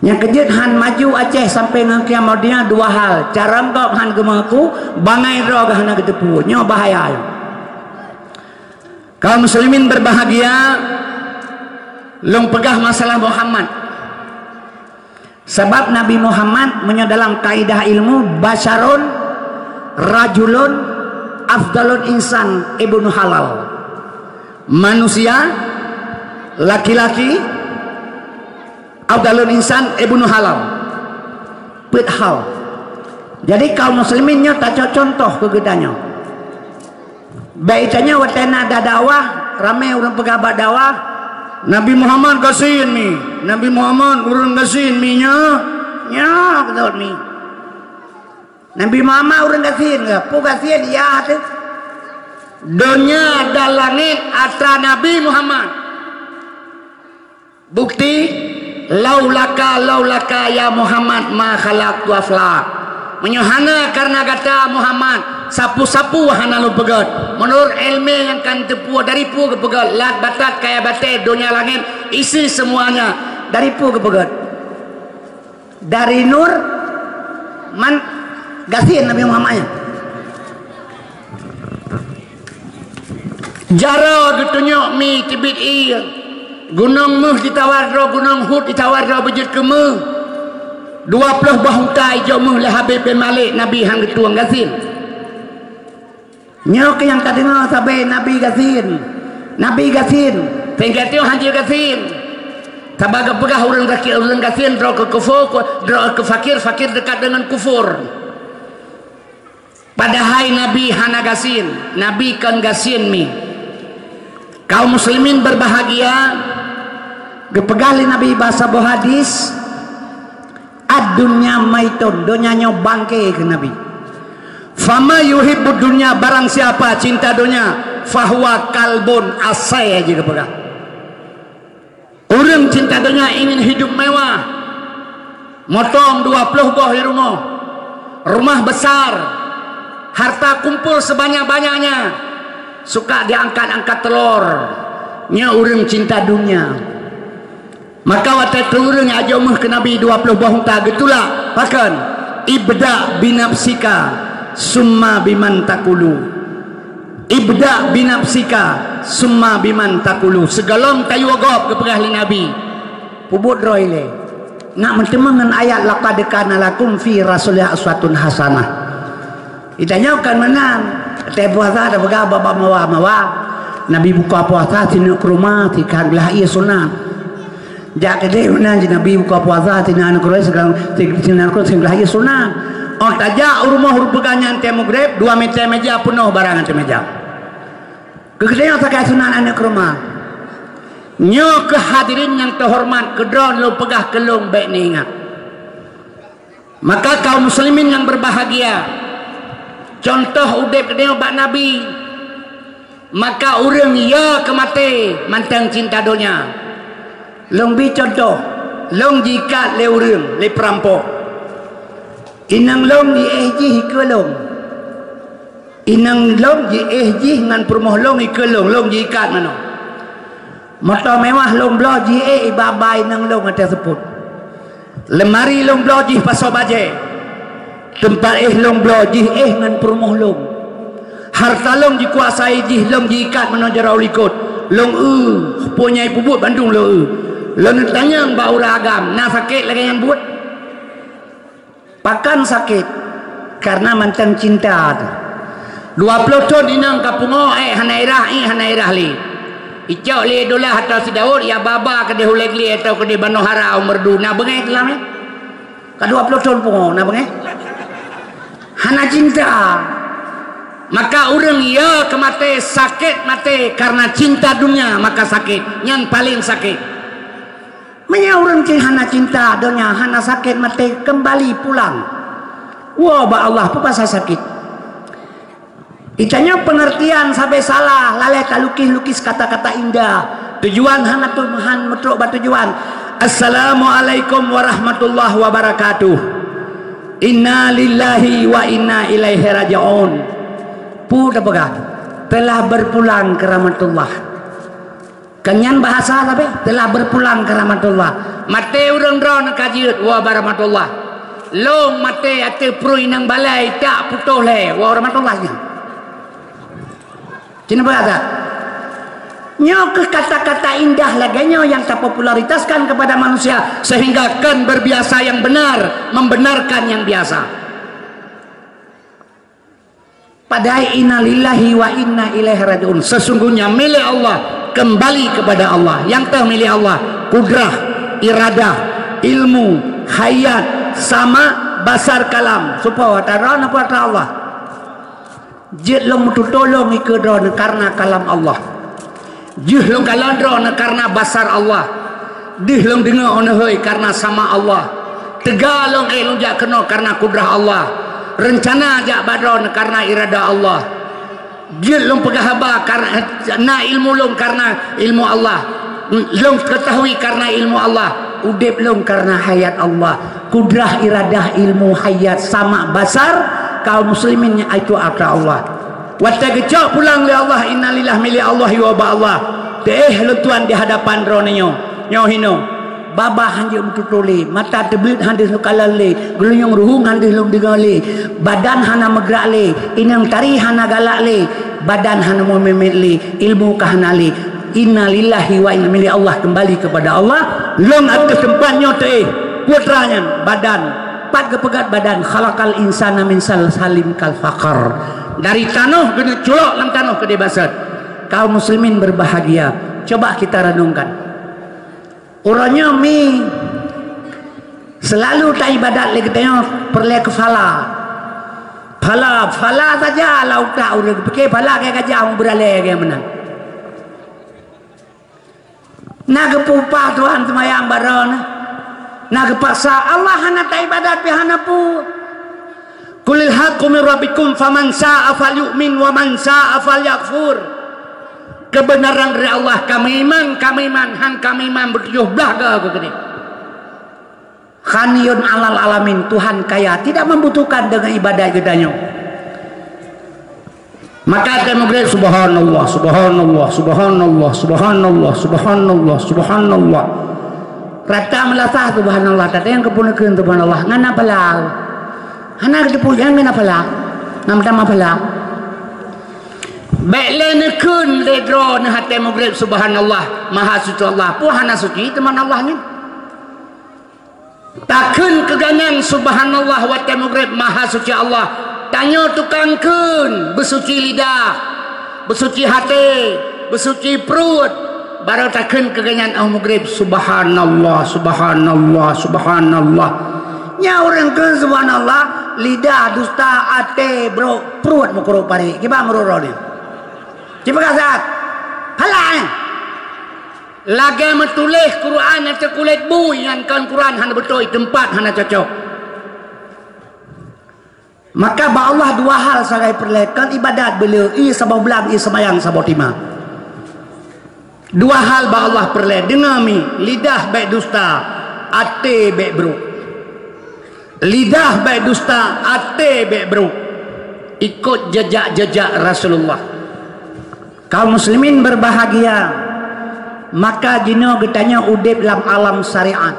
Nyang keujeuet han maju Aceh sampai ngon kiamat dunia dua hal. Carông gob han geumeuaku, bangai droe geuh hana geuteupeue. Nyoe bahaya nyoe. Kaum muslimin berbahagia, lôn peugah masalah Muhammad. Sabab Nabi Muhammad meunyoe dalam kaidah ilmu, basyarun rajulun afdalun insan ibnu halal. Manusia, laki-laki, afdalun insan ibnu halal. Peuet hal. Jadi kaum muslimin nyoe tacok contoh keu geutanyoe. Bék tanyoe watée na dakwah, ramé ureuëng peugah bak dakwah, "Nabi Muhammad gasien mi, Nabi Muhammad ureuëng gasien mi nyoe, nyoe beutôi mi." Nabi Muhammad ureuëng gasien ke? Peue gasien ya teuh? Donya dan langét atra Nabi Muhammad. Bukti, "Laulaka, laulaka ya Muhammad ma khalaqtu aflak." Meunyoe hana kareuna gata Muhammad, sapeue-sapeue hana lôn peugét. Meunurot ilmu nyang ka neuteupeue, dari peue geupeugét, lat batat, kayèe batèe, donya langét, isi seumuanya, dari peue geupeugét? Dari nur man gasien Nabi Muhammad nyan. Jaroe geutunyok mi teubiet ié, gunong méuh jitawa droe, gunong Uhud jitawa droe beujeuet keu méuh. Dua ploh boh unta ijok méuh lé Habib bin Malik, Nabi han geutueng gasien. Nyoe keuh nyang tadeungoe sabe Nabi gasien. Nabi gasien. Sehingga tiep han jeuet gasien. Sabab geupeugah ureuëng gasien, ureuëng gasien droe keu kufur, ku-, droe keu fakir, fakir dekat dengan kufur. Padahai Nabi hana gasien, Nabi kon gasien mi. Kaum muslimin berbahagia, geupeugah lé Nabi bak saboh hadis, "Ad-dunya maitun," donya nyoe bangke keu Nabi. "Fama yuhibbud dunya," barang siapa cinta donya, "fahuwa kalbun," asai aja geupeugah. Ureuëng cinta donya ingin hidup mewah, motong dua ploh boh di rumoh, rumah besar, harta kumpul sebanyak-banyaknya, suka diangkat-angkat telor. Nyoe ureuëng cinta dunia. Maka watée ureuëng nyang ajoh méuh keu Nabi dua ploh boh unta geutulak, pakon? "Ibda binafsika, summa biman takulu." "Ibda binafsika, summa biman takulu." Sigohlom tayue gob geupeugah lé Nabi, peubuet droe ilée. Nak meuteumé ngon ayat, "Laqad kana lakum fi Rasulillah uswatun hasanah." Geutanyoe kon meunan, watée puasa tapeugah bak-bak mawa-mawa. Nabi buka puasa sineuk keu rumoh, sikhan glah ié sunat. Jak keudeh meunan cit Nabi buka puasa, sinan keu rumoh, sinan keu rumoh, sinan keu rumoh, sunat. Óh tajak u rumoh, rupeugah nyan tée mugreb, dua mita meja peunoh barang ateueh meja. Keu geutanyoe sagai sunat aneuk keu rumoh. Nyoe keuh hadirin nyang teuhoreumat, keu droe lôn peugah keu lôn bék neuingat. Maka kaum muslimin nyang berbahagia, contoh udeb geutanyoe bak Nabi. Maka ureuëng yo keu maté mantong cinta donya. Lôn bi contoh, lôn jiikat lé ureuëng, lé peurampok. Inong lôn jiéh jih ikeue lôn. Inong lôn jiéh jih ngon peurumoh lôn ikeue lôn, lôn jiikat manoe. Moto mewah lôn bloe jiéh iba-ba inong lôn ateueh seupôt. Leumari lôn bloe jih pasoe bajée. Teumpat éh lôn bloe jih éh ngon peurumoh lôn. Harta lôn jikuasai jih, lôn jiikat meunoe jaroe likot. Lôn eu, peue nyang ipeubuet bandum lôn eu. Lôn neutanyong bak ureuëng agam, na sakét lagée nyan buet? Pakon sakét? Karena mantong cinta teuh. Dua ploh thon inong ka pungo, ék hana irah, ié hana irah lé. Icok lé Dolah atau si Daud, ya baba keudeh ulée glé atau keudeh banoe hara u meureudu, na beungéh teuh lam nyan? Ka dua ploh thon pungo, na beungéh? Hana cinta. Maka ureuëng yo keu maté, sakét maté karena cinta dunia, maka sakét. Nyan paleng sakét. Meunyoe ureuëng cit hana cinta donya, hana sakét maté, keumbali pulang. Woe bak Allah, peue pasai sakét? Geutanyoe peungeurtian sabe salah, lalée talukis-lukis kata-kata indah. Tujuan hana tu-, han meutrok bak tujuan. "Assalamualaikum warahmatullahi wabarakatuh. Inna lillahi wa inna ilaihi raji'un." Peue tapeugah? Telah berpulang ke rahmatullah. Kan nyan bahasa sabe, telah berpulang ke rahmatullah. Maté ureuëng droeneuh ka jeuet, woe bak rahmatullah. Lôn maté ateueh pruet inong balai, tak putôh lé, woe rahmatullah nyan. Cina bahasa. Nyoe keuh kata-kata indah lagée nyoe nyang tapopularitaskan kepada manusia, sehingga kon berbiasa yang benar, membenarkan yang biasa. Padahai inna lillahi wa inna ilaihi raji'un. Sesungguhnya milik Allah, kembali kepada Allah. Nyang teuh milik Allah, kudrah, iradah, ilmu, hayat, sama, basar, kalam. Soe po atra droeneuh, po atra Allah. Jeuet lôn meututoe lôn ikeue droeneuh karena kalam Allah. Jeuet lôn kalon droeneuh karena basar Allah. Deuh lôn deungoe droeneuh hôi karena sama Allah. Teuga lôn éh lôn jak keunoe karena kudrah Allah. Reuncana jak bak droeneuh karena irada Allah. Jeuet lôn peugah haba karena, na ilmu lôn karena ilmu Allah. Lôn keutahui karena ilmu Allah. Udeb lôn kareuna hayat Allah, kudrah, iradah, ilmu, hayat, sama, basar, kaum muslimin nyang itu atra Allah. Watée geucok pulang lé Allah, innalillah milék Allah, iwoe bak Allah. Teuéh lôn tuan di hadapan droeneuh nyoe, nyoe hinoe. Babah hanjeuet meututoe lé, mata teubleuet han deuh lôn kalon lé, geulinyueng ruhueng han deuh lôn deungoe lé, badan hana meugrak lé, inong tari hana galak lé, badan hana meumimet lé, ilmu ka hana lé. Innalillahi wa inna ilaihi, Allah kembali kepada Allah. Lôn ateueh teumpat nyoe teuéh, putra nyan, badan. Pat geupeugét badan, khalaqal insana min salsalin kal fakhar. Dari tanoh geuneuk culok lam tanoh keudeh basot. Kaum muslimin berbahagia. Coba kita renungkan. Uroe nyoe mi selalu taibadat lé geutanyoe peureulée keu phala. Phala, phala saja lam utak ureuëng, pike phala keu gajah, ureuëng beuralée keu meunan. Na geupeu upah Tuhan seumayang baroe na. Na geupaksa, Allah hana taibadat pih hana peue. Qulil haqqu mir rabbikum faman syaa falyu'min wa man syaa falyakfur. Keubeunaran dari Allah, ka meuiman, ka meuiman, han ka meuiman beutujoh blaih goe keu keudeh. Ghaniyun 'anil 'alamin, Tuhan kaya, tidak membutuhkan deungon ibadat geutanyoe. Maka watée meugreb, subhanallah, subhanallah, subhanallah, subhanallah, subhanallah, subhanallah. Rata meulasah subhanallah, tata nyang keupeue neukheun subhanallah, ngon na phala. Hana geuteupeue nyang ngon na phala. Nyang meutamah phala. Bék lé neukheun lé droeneuh watée meugreb, subhanallah, maha suci Allah. Peue hana suci teuma Allah nyan? Takheun keu gobnyan subhanallah watée meugreb, maha suci Allah. Tanyoe tukang kheun, beusuci lidah, beusuci até, beusuci pruet, barô takheun keu gobnyan 'oh meugreb, subhanallah, subhanallah, subhanallah. Nyan ureuëng kheun subhanallah, lidah dusta, até brok, pruet meukurok parék. Kiban meurok droeneuh? Cipeugah that. Phala, eh? Lagée meutuléh Quran nyang teukulét bui, nyan kon Quran, hana beutôi, teumpat hana cocok. Maka bak Allah dua hal sagai peureulée, kon ibadat beuleu, ie saboh blang, ie seumayang saboh teuma. Dua hal bak Allah peureulée, deungoe mi, lidah bék dusta, até bék brok. Lidah bék dusta, até bék brok. Ikot jejak-jejak Rasulullah. Kaum muslimin berbahagia, maka jinoe geutanyoe udeb lam alam syariat.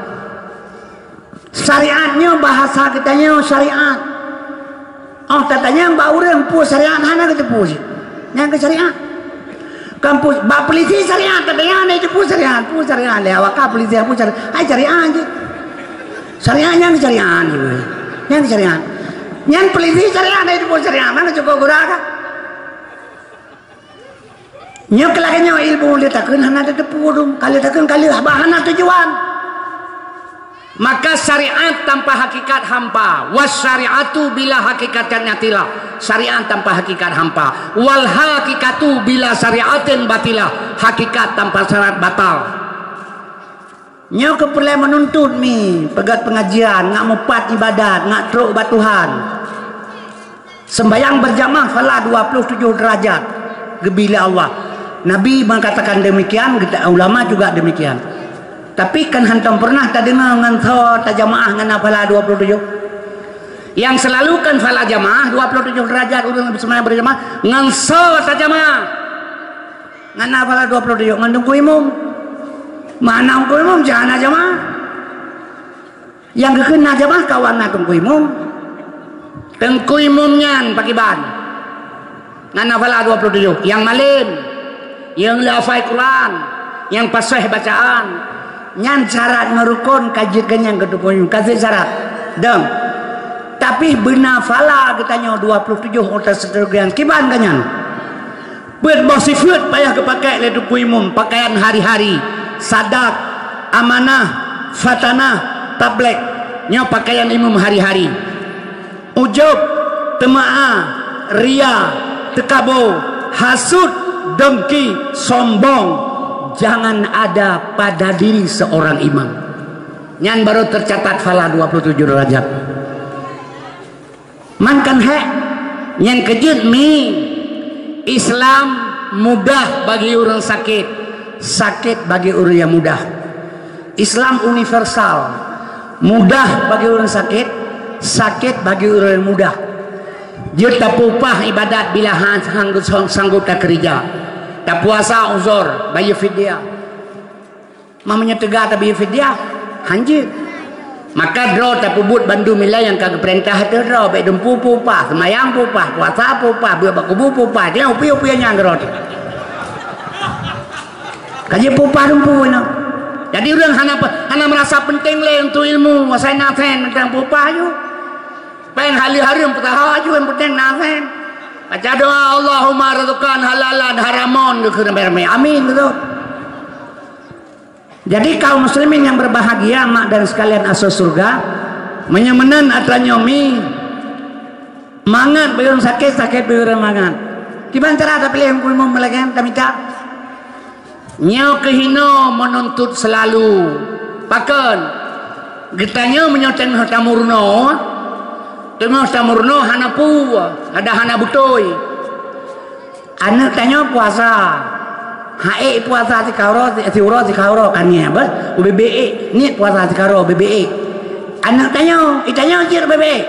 Syariat nyoe bahasa geutanyoe syariat. Oh, tatanyong bak ureuëng peue syariat, hana geuteupeue cit. Nyang keu syariat. Kan peue, bak polisi syariat, tatanyong hana geuteupeue syariat, peue syariat lé awak ka polisi, peue syariat. Hai syariat cit. Syariat nyang syariat. Nyang syariat. Nyan polisi syariat, hana geuteupeue syariat, mana cukup gura ka? Nyoe keu lagée nyoe ilmu lé takheun hana teupeu dum, ka lheueh takheun ka lheueh, bah hana tujuan. Maka syariat tanpa hakikat hampa, was syariatu bila hakikatin batilah, syariat tanpa hakikat hampa, wal hakikatu bila syariatin batilah, hakikat tanpa syarat batal. Nyoe keuh peureulée meununtut mi, peugét pengajian, ngat mupat ibadat, ngat trok bak Tuhan. Sembahyang berjamaah phala dua puluh tujoh derajat geubi lé Allah. Nabi mengatakan demikian, kita, ulama juga demikian. Tapi kan hantom pernah tadeungoe ngon soe tajamaah ngon na phala dua puluh tujoh. Yang selalu kan phala jamaah dua puluh tujoh derajat, ureuëng sembahyang berjamaah ngon soe tajamaah. Ngon na phala dua puluh tujoh ngon teungku imum. Mana teungku imum, jangan na jamaah. Nyang geukheun na jamaah kawan na teungku imum. Teungku imum nyan pakiban? Ngon na phala dua puluh tujoh. Nyang malem, nyang le hafai Quran, nyang paséh bacaan. Nyan syarat ngon rukon ka jeuet keu nyang keu teungku imum. Ka jeuet syarat. Dong. Tapi beuna phala geutanyoe dua puluh tujoh uroe siteureugian. Kiban ka nyan? Peuet boh sifeuet payah geupakék lé teungku imum, pakaian hari-hari, sadak, amanah, fatanah, tablék. Nyoe pakaian imum hari-hari. Ujub, teumaa, ria, teukabo, hasut, dengki, sombong, jangan ada pada diri seorang imam. Nyan baru tercatat phala dua puluh tujoh derajat. Man kan hék, nyang keujeuet mi, Islam mudah bagi ureuëng sakét, sakét bagi ureuëng nyang mudah. Islam universal, mudah bagi ureuëng sakét, sakét bagi ureuëng mudah. Jeuet tapeupah ibadat bila han sanggup, sanggup takeurija. Tapuasa uzur, bayeue fidyah. Meunyoe teuga tabayeue fidyah, hanjeuet. Maka droe tapeubuet bandum ilée nyang ka geupeurintah ateueh droe, bék dumpeue peupah, seumayang peupah, puasa peupah, beuet bak kubu peupah, nyang upi-upi nyang droe. Ka jeuet peupah dumpeue nyoe. Jadi ureuëng hana pe-, hana meurasa peunteng lé untuk ilmu, asai na sén teuntang peupah aju. Péng hali hareuem peusaha aju, nyang peunteng na sén. Baca doa, "Allahumma rzuqan halalan haramon," geukheun ramé-ramé. Amin, beutôi. Jadi kaum muslimin yang berbahagia, mak dan sekalian asoe syurga, meunyoe meunan atra nyoe mi, mangat bak ureuëng sakét, sakét bak ureuëng mangat. Kiban cara tapiléh huköm meulagée tamita? Nyoe keuh inoe meununtut seulalu. Pakon? Geutanyoe meunyoe teungoh tameurunoe, teungoh tameurunoe hana peue, ada hana beutôi. Aneuëk tanyoe puasa. Haék puasa sikaroe, siuroe sikaroe kan nyan, beh? Ubé-bé ék, niet puasa sikaroe, ubé-bé ék. Aneuëk tanyoe, itanyoe jeuet ubé-bé ék.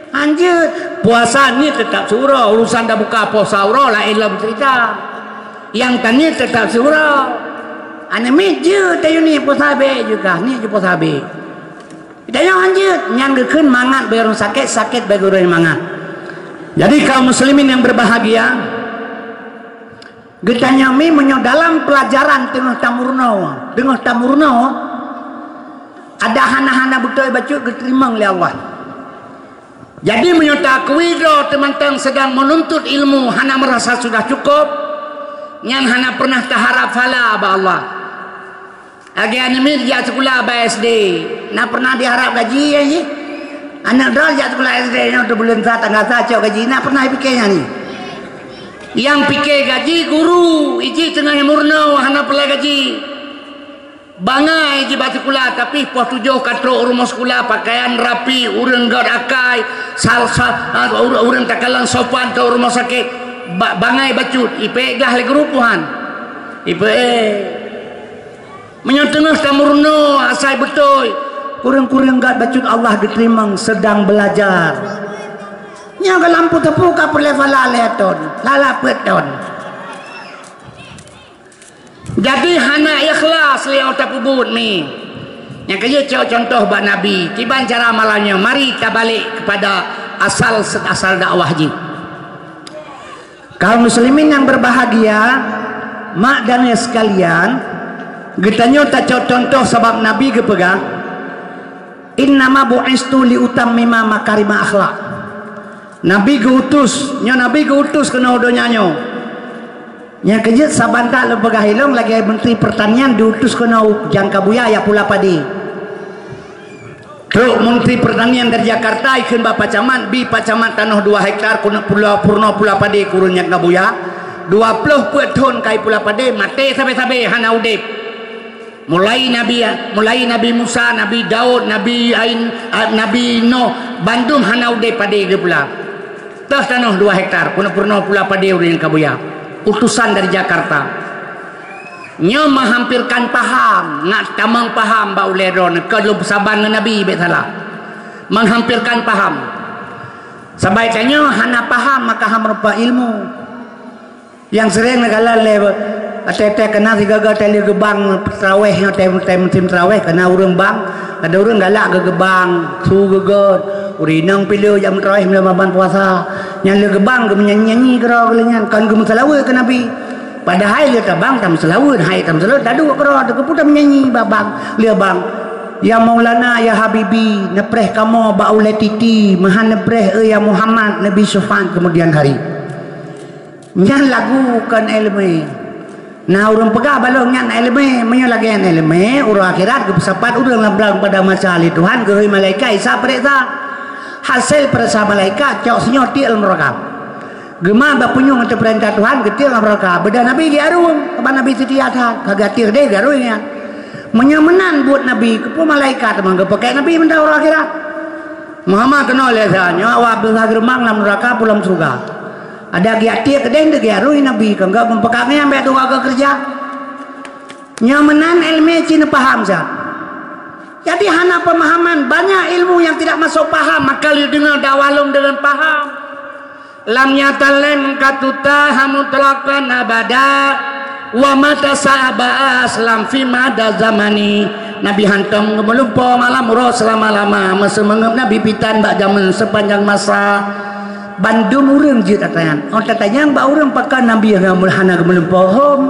Hanjeuet, puasa niet teutap siuroe, urusan tabuka puasa uroe laén lom cerita. Nyang taniet teutap siuroe. Aneuëk miet jeuet tayue niet puasa bék juga, niet jeuet puasa bék. Tanyoe hanjeuet, nyan geukheun mangat bak ureuëng sakét, sakét bak ureuëng mangat. Jadi kaum muslimin yang berbahagia, geutanyoe mi meunyoe dalam pelajaran teungoh tameurunoe, teungoh tameurunoe, ada hana-hana beutôi bacut geuteurimong lé Allah. Jadi meunyoe taakui droe teumantong sedang menuntut ilmu hana meurasa sudah cukup, nyan hana pernah taharab pahala bak Allah. Lagée aneuëk miet jak sikula bak S D, na pernah diharab gaji, ya, ji? Aneuëk droe jak sikula S D nyoe teubuleuen sa tangga sa cok gaji, na pernah pike nyan, ji? Nyang pike gaji guru, iji teungoh meurunoe hana peulai gaji. Bangai ji bak sikula, tapi poh tujoh ka trok u rumoh sikula, pakaian rapi, ureuëng göt akai, sal-, sal-, ureuëng takalon sopan trok u rumoh sakét, ba-, bangai bacut, ipeuék gah lé guru puhan. Ipeuék. Meunyoe teungoh tameurunoe asai beutôi, kureueng-kureueng göt bacut Allah geuteurimong sedang belajar. Nyoe ka lampu teupeu ka peureulée phala lhée thon, lala peuet thon. Jadi hana ikhlas lé ata peubuet mi. Nyang keu jeuet cok contoh bak Nabi, kiban cara malam nyoe, mari tabalek kepada asal, asal dakwah jih. Kaum muslimin yang berbahagia, mak dan ayah sekalian, geutanyoe tacok contoh sabab Nabi geupeugah, "Innama bu'istu li utammima makarima akhlak." Nabi geuutus, nyoe Nabi geuutus keunoe donya nyoe. Nyang keu jeuet saban that lôn peugah ilong lagée Menteri Pertanian diutus keunoe jangka buya jak pula padé. Trok Menteri Pertanian dari Jakarta, ikheun bak Pak Camat, bi Pak Camat tanoh dua hektar keuneuk pula, peurunoe pula padé keu ureuëng nyang ka buya. Dua ploh peuet thon kai pula padé, maté sabe-sabe, hana udeb. Mulai Nabi, mulai Nabi Musa, Nabi Daud, Nabi Ain, ah, Nabi Nuh, bandum hana udeb padé geupula. Toh tanoh dua hektar, keuneuk peurunoe pula padé ureuëng nyang ka buya. Utusan dari Jakarta. Nyoe menghampirkan paham, ngat tamong paham bak ulée droeneuh, kon lôn peusaban ngon Nabi bék salah. Menghampirkan paham. Sabai tanyoe hana paham maka hana meurupa ilmu. Nyang sering neukalon lé até-até keunan sigoe-goe teuh lheueh geubang teurawéh nyoe teuh, teuh musim teurawéh keunan ureuëng bang, ada ureuëng galak geugeubang, su geugét, ureuëng inong pih lheueh jak meuteurawéh meulaban puasa. Nyang lheueh geubang geumeunyanyi-nyanyi keudroe lé nyan, kon geumeuseulaweuet keu Nabi. Padahai lheueh tabang tameuseulaweuet, hai tameuseulaweuet taduek keudroe, teukeupue tameunyang bak bang, lheueh bang. Ya Maulana, ya Habibi, neupreh kamoe bak ulée titi, meuhan neupreh, eh, ya Muhammad, neubi syafaat keumudian hari. Nyan lagu kon iéleumé. Na ureuëng peugah bak lôn nyan iéleumé, meunyoe lagée nyan iéleumé, uroe akhirat geupeusapat ureuëng lam blang padang mahsyar lé Tuhan geuhôi malaikat Isa peuriksa. Hasé peuriksa malaikat, cok sinyoe tiek lam neuraka. Geuma bak punyueng ateueh peurintah Tuhan, geutiek lam neuraka. Beudah Nabi geuarui, keuban Nabi seutia that, ka geuatiek deh geuarui nyan. Meunyoe meunan buet Nabi, keupeue malaikat teuma geupakék Nabi mantong uroe akhirat? Muhammad keunoe lé sa, nyoe awak beungoh geureumbang lam neuraka peue lam syeuruga. Ada geuatiek keudeh deuh geuarui Nabi, keu geuh meupeugah nyan bék tuha geukeureuja. Nyang meunan ilmu cit neupaham sa. Jadi hana pemahaman, banyak ilmu yang tidak masuk paham, maka lheuh deungoe dakwah lom deungon paham. Lam yatalem katuta hamutlaqan abada, wa mata sa'aba aslam fi mada zamani. Nabi hantom geumeulumpo malam uroe seulama-lama, meuseumeungeup Nabi pitan bak jameun sepanjang masa. Bandum ureuëng jeuet tatanyong. Oh tatanyong bak ureuëng pakon Nabi hana geumeulumpo hom.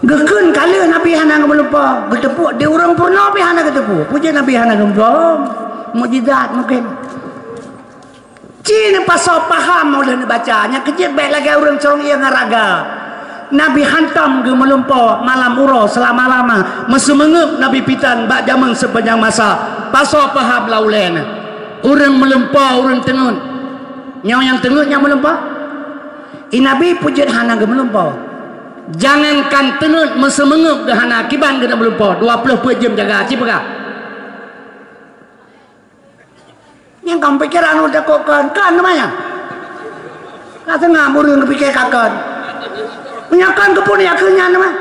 Geukheun ka lheueh Nabi hana geumeulumpo, geuteupeue di ureuëng peurunoe pih hana geuteupeue. Peue jeuet Nabi hana geumeulumpo? Mukjizat mungken. Ci neupasoe paham uleh neubaca, nyang keujeuet bék lagée ureuëng cong ié ngon raga. Nabi hantom geumeulumpo malam uroe seulama-lama, meuseumeungeup Nabi pitan bak jameun sepanjang masa. Pasoe paham lam ulée neuh. Ureuëng meulumpo, ureuëng teungeut. Nyoe nyang teungeut nyang meulumpo? I Nabi peue jeuet hana geumeulumpo. Jangankan teungeut meuseumeungeup geuh hana, kiban geuh meulumpo, dua ploh peuet jeuem jaga, ci peugah. Nyang ka pikiran udah kok kon, kon namanya. Ka seungab ureuëng geupiké ka kon. Meunyoe kon keupeue yakin nyan mah.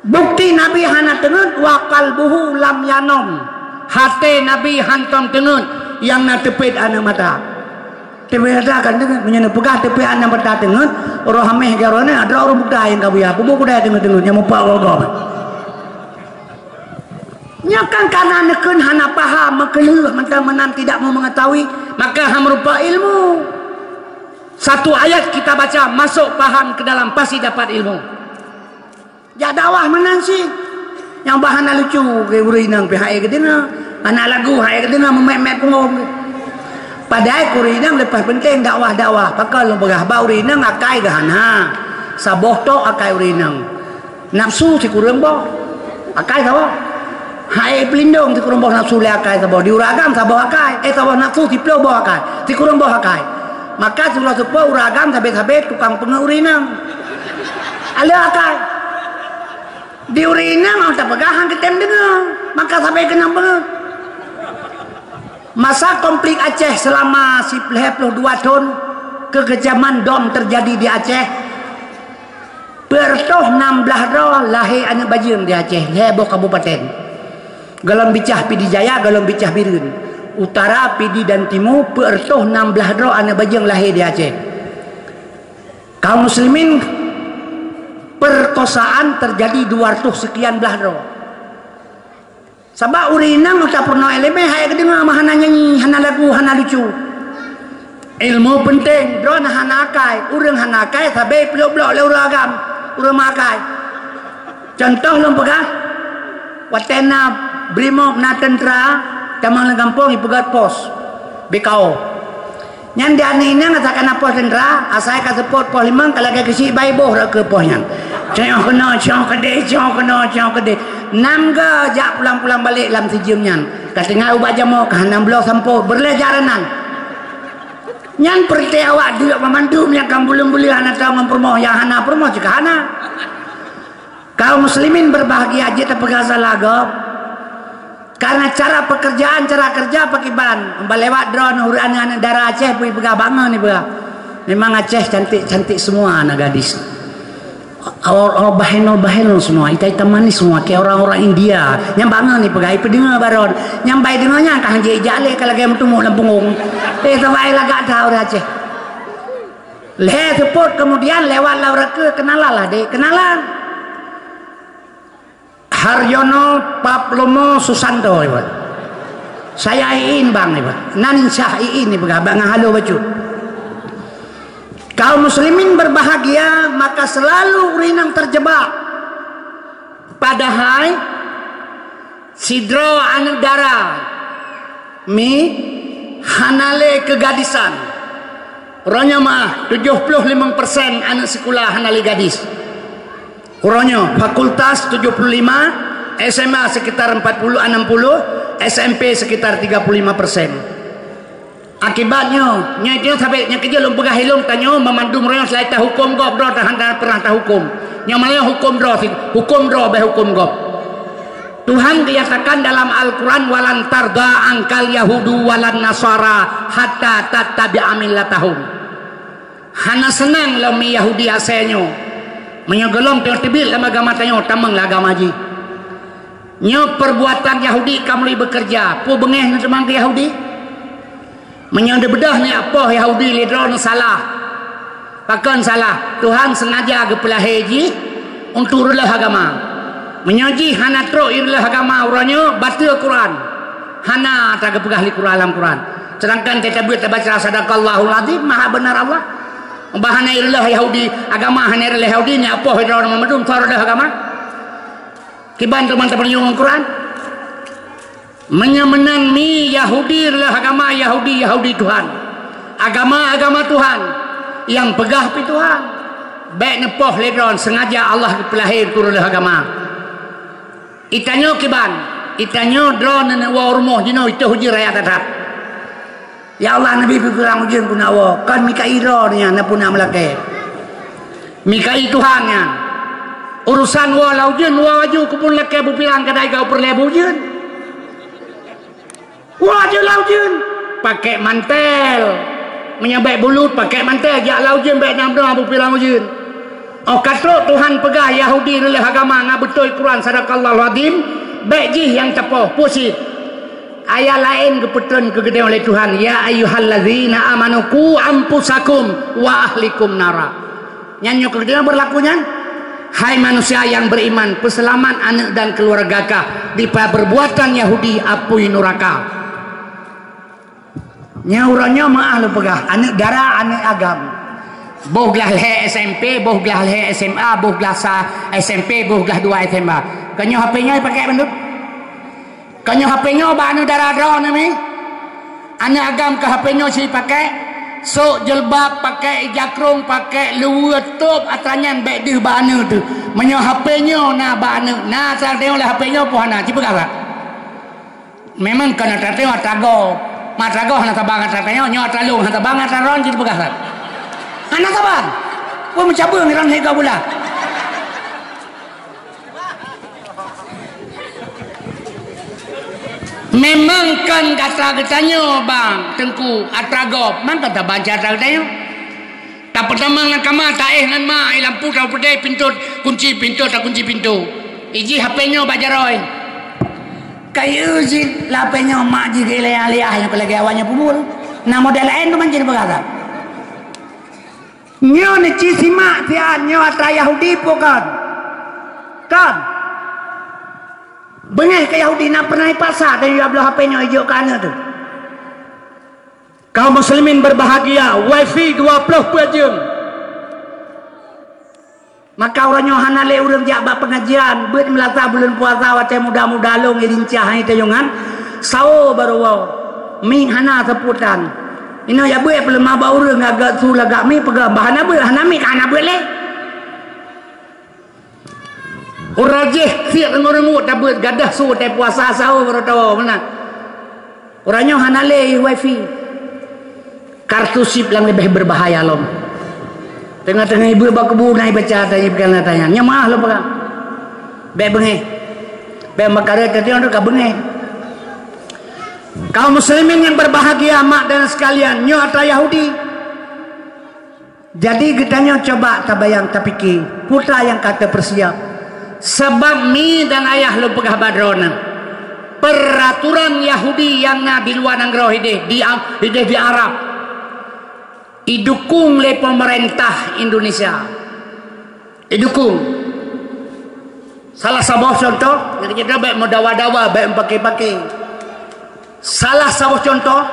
Bukti Nabi hana teungeut, wa qalbuhu lam yanom. Até Nabi hantom teungeut, nyang na teupet aneuëk mata. Teupet mata kan teungeut, meunyoe neupeugah teupet aneuëk mata teungeut, roh hameh garoe nyan, ada ureuëng buta nyang ka buya, peue buku dai teungeut-teungeut, nyang mupak gogoh. Nyoe kan karena neukheun hana paham, meukeuleuh, mantong meunan tidak mau mengetahui, maka hana meurupa ilmu. Satu ayat kita baca, masuk paham ke dalam, pasti dapat ilmu. Jak dakwah meunan cit. Nyang bah hana lucu, keu ureuëng inong pih hai geudeungoe. Hana lagu hai geudeungoe, meumet-met punggong. Padahai keu ureuëng inong leupah penting dakwah-dakwah. Pakon lôn peugah bak ureuëng inong akai geuh hana. Saboh tok akai ureuëng inong. Nafsu sikureueng boh. Akai saboh. Hai peulindong sikureueng boh nafsu lé akai saboh. Di ureuëng agam saboh akai. Eh, saboh nafsu siplôh boh akai. Sikureueng boh akai. Maka siuroe seupôt ureuëng agam sabe-sabe tukang peungeuet ureuëng inong. Aleuh akai. Di ureuëng inong nyang tapeugah han geutem deungoe, maka sabe keunong bangat. Masa konflik Aceh selama lhée ploh dua thon, kekejaman dom terjadi di Aceh. Peuet reutôh nam blaih droe lahé aneuëk bajeueng di Aceh, lhée boh kabupaten. Golom Bicah Pidie Jaya, golom Bicah Bireuen. Utara, Pidie dan Timu, peuet reutôh nam blaih droe aneuëk bajeueng lahé di Aceh. Kaum muslimin, perkosaan terjadi dua ratus sekian blaih droe. Sabab ureuëng inong ata peurunoe iéleumé hai geudeungoe mah hana nyanyi, hana lagu, hana lucu. Ilmu penting, droe na hana akai, ureuëng hana akai sabe piloh blok lé ureuëng agam, ureuëng meuakai. Contoh lôn peugah, watée na brimob na teuntra, tamong lam gampông ipeugét pos, B K O. Nyan di aneuëk inong asai ka na poh teuntra, asai ka seupôt poh limong ka lagée keuchik bai boh rot keu poh nyan. Cok keunoe, cok keudeh, cok keunoe, cok keudeh. Nam go jak pulang-pulang balek lam sijeuem nyan. Ka tinggai ubak jamoe ka hana bloe sampoe, beureuléh jak ranan. Nyan peureuté awak duek meumandum nyang ka buleuen-buleuen hana tao ngon peurumoh, nyang hana peurumoh cit ka hana. Kaum muslimin berbahagia, jeuet tapeugah salah gob. Karena cara pekerjaan, cara kerja pakiban. Bah lewat droeneuh ureuëng aneuëk-aneuëk dara Aceh pih peugah bangon ni peugah. Memang Aceh cantik-cantik semua anak gadis. Orang, orang bahenol-bahenol semua, hitam-hitam manis semua, kayak orang-orang India. Nyang bangon ni peugah, ipeudeungoe baron. Nyang bai deungoe nyan ka hanjeuet jak lé ka lagée meutumok lam punggong. Eh, sabai lagak dah ureuëng Aceh. Lhée seupôt kemudian lewat lam raka kenalan lah dek, kenalan. Haryono Paplomo Susanto ibu. Saya Iin bang ibu. Nan Syah Iin ibu gabak ngan halo bacut. Kaum muslimin berbahagia maka selalu ureuëng inong terjebak. Padahai sidroe aneuëk dara mi hana lé keugadisan. Uroe nyoe mah tujoh ploh limong persen aneuëk sikula hana lé gadis. Uroe nyoe fakultas tujoh puluh lima, S M A sekitar empat puluh, enam puluh, S M P sekitar tiga puluh lima persen. Akibat nyoe, nyoe, nyoe sabé nyang keujeuet lôn peugah ilôn tanyoe meumandum uroe nyoe selain tahuköm gob droe tahan pernah tahuköm. Nyoe malah huköm droe sit, huköm droe bék huköm gob. Tuhan geuyatakan dalam Al-Quran, "Walan tarda angkal yahudu walan nasara hatta tattabi'a millatahum." Hana seunang lom mi Yahudi asée nyoe. Meunyoe gohlom teungoh teubiet lam agama tanyoe, tamong lam agama jih. Nyoe perbuatan Yahudi ka mulai bekerja. Peue beungéh neuteumang keu Yahudi? Meunyoe neubeudôh neujak poh Yahudi lé droeneuh salah. Pakon salah? Tuhan sengaja geupeulahé jih untuk reulôh agama. Meunyoe jih hana trok i reulôh agama uroe nyoe, bateue Quran. Hana atra geupeugah lé Quran lam Quran. Sedangkan teutabeuet tabaca, "Sadaqallahul Azim," maha benar Allah. Bah hana i reulôh Yahudi, agama hana i reulôh Yahudi, neujak poh droeneuh mandum, soe reulôh agama? Kiban teuma tapeurunoe ngon Quran? Meunyoe meunan mi Yahudi reulôh agama, Yahudi, Yahudi Tuhan. Agama, agama Tuhan. Nyang peugah pih Tuhan. Bék neupoh lé droeneuh, sengaja Allah geupeulahé keu reulôh agama. Itanyoe kiban, itanyoe droeneuh neuwoe rumoh jinoe, itoh ujeuen raya that-that. Ya Allah, Nabi peupirang ujeuen keuneuk woe, kon Mikail droeneuh nyan na puna meulakée. Mikail Tuhan nyan. Urusan woe lam ujeuen, woe laju keu phon lakée peupirang, kadai ka peureulée beuujeuen. Woe laju lam ujeuen, pakék mantel. Meunyoe bék bulut, pakék mantel, jak lam ujeuen bék na meudoá peupirang ujeuen. Óh ka trok Tuhan peugah Yahudi reulôh agama ngon beutôi Quran, "Sadaqallahul Azim," bék jih nyang tapoh, peue cit. Ayat laén geupeutreun keu geutanyoe lé Tuhan, "Ya ayyuhallazina amanu qu anfusakum wa ahlikum nara." Nyan nyoe keu geutanyoe beurlaku nyan, "Hai manusia nyang beriman, peuseulamat aneuk dan keuluwarga kah daripada perbuatan Yahudi apui nuraka." Nyoe uroe nyoe meuah lôn peugah, aneuk dara, aneuk agam. Boh glah lhée S M P, boh glah lhée S M A, boh glah sa S M P, boh glah dua S M A. Kon nyoe H P nyoe pakék bandum. Kon nyoe H P nyoe bak aneuk dara droeneuh mi. Aneuk agam keu H P nyoe cit pakék, sôk jilbab, pakék ija krông, pakék luweue tôb, atra nyan bék deuh bak aneuk teuh. Meunyoe H P nyoe na bak aneuk, na atra teuh lé H P nyoe peue hana, ci peugah that. Memang kon atra teuh atra gob. Ma atra gob hana saban atra tanyoe, nyoe atra lôn hana saban atra droeneuh, ci peugah that. Hana saban. Peue meucabeueng droeneuh lhée gob bula. Memang kon atra geutanyoe bang Teungku, atra gob, man kon tabanca atra geutanyoe. Tapeutamong lam kama, taéh ngon ma, i lampu tapeudeh, pintoe kunci, pintoe takunci pintoe. Ijih H P nyoe bak jaroe. Kayée jih lam H P nyoe mak jih geuliah-liah nyang peulagée awaknyan peubul. Na model laén teuma jih peugah that. Nyoe neuci simak siat nyoe atra Yahudi peue kon? Kon. Beungéh keu Yahudi na pernah ipaksa dan ijak bloe H P nyoe ijok keu aneuk teuh. Kaum muslimin berbahagia, wifi dua ploh peuet jeuem. Maka uroe nyoe hana lé ureuëng jak bak pengajian, beuet meulasa buleuen puasa watée muda-muda lôn i rincah hai tayongan, sawo barô woe, miet hana seupôt tan. Inoe jak beuet peuleumah bak ureuëng agak su lagak miet peugah, bah hana beuet, hana miet, hana beuet lé. Uroe jih siek reungut-reungut tabeuet gadoh su tée puasa sawo barô tawoe meunan. Uroe nyoe hana lé wifi. Kartu chip nyang leubeh beubahaya lom. Teungoh-teungoh ibuet bak kubu na ibaca tanya ipeugah tanya. Nyoe meuah lom peugah. Bék beungéh. Bék meukarat teuntèe ka beungéh. Kaum muslimin yang berbahagia, mak dan sekalian, nyoe atra Yahudi. Jadi geutanyoe cuba tabayang, tapike, peue nyang ka tapeusiap. Sabab mi dan ayah lôn peugah bak droeneuh, peuraturan Yahudi nyang na di luwa nanggroe hideh di Am-, hideh di Arab, idukong lé peumeurintah Indonesia. Idukong. Salah saboh cuntoh, nyang keujeuet bék meudawa-dawa, bék meupake-pake. Salah saboh cuntoh,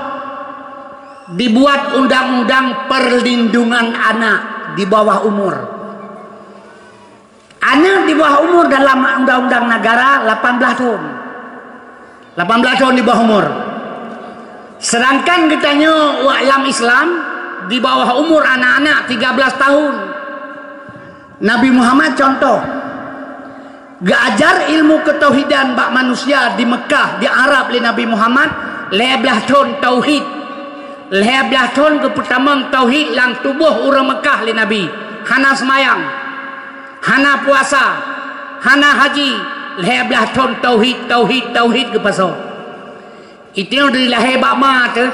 dibuat undang-undang perlindungan anak di bawah umur. Aneuk di bawah umur dalam undang-undang negara lapan belas thon. Lapan belas thon di bawah umur. Sedangkan geutanyoe lam Islam, di bawah umur anak-anak tiga belas tahun. Nabi Muhammad cuntoh, geuajar ilmu keutauhidan bak manusia di Meukah, di Arab lé Nabi Muhammad, lhèe blaih thon tauhid. Lhèe blaih thon geupeutamong tauhid lam tuboh ureuëng Meukah lé Nabi. Hana seumayang, hana puasa, hana haji, lhèe blaih thon tauhid, tauhid, tauhid geupasoe. Iteueng dilahé bak ma teuh,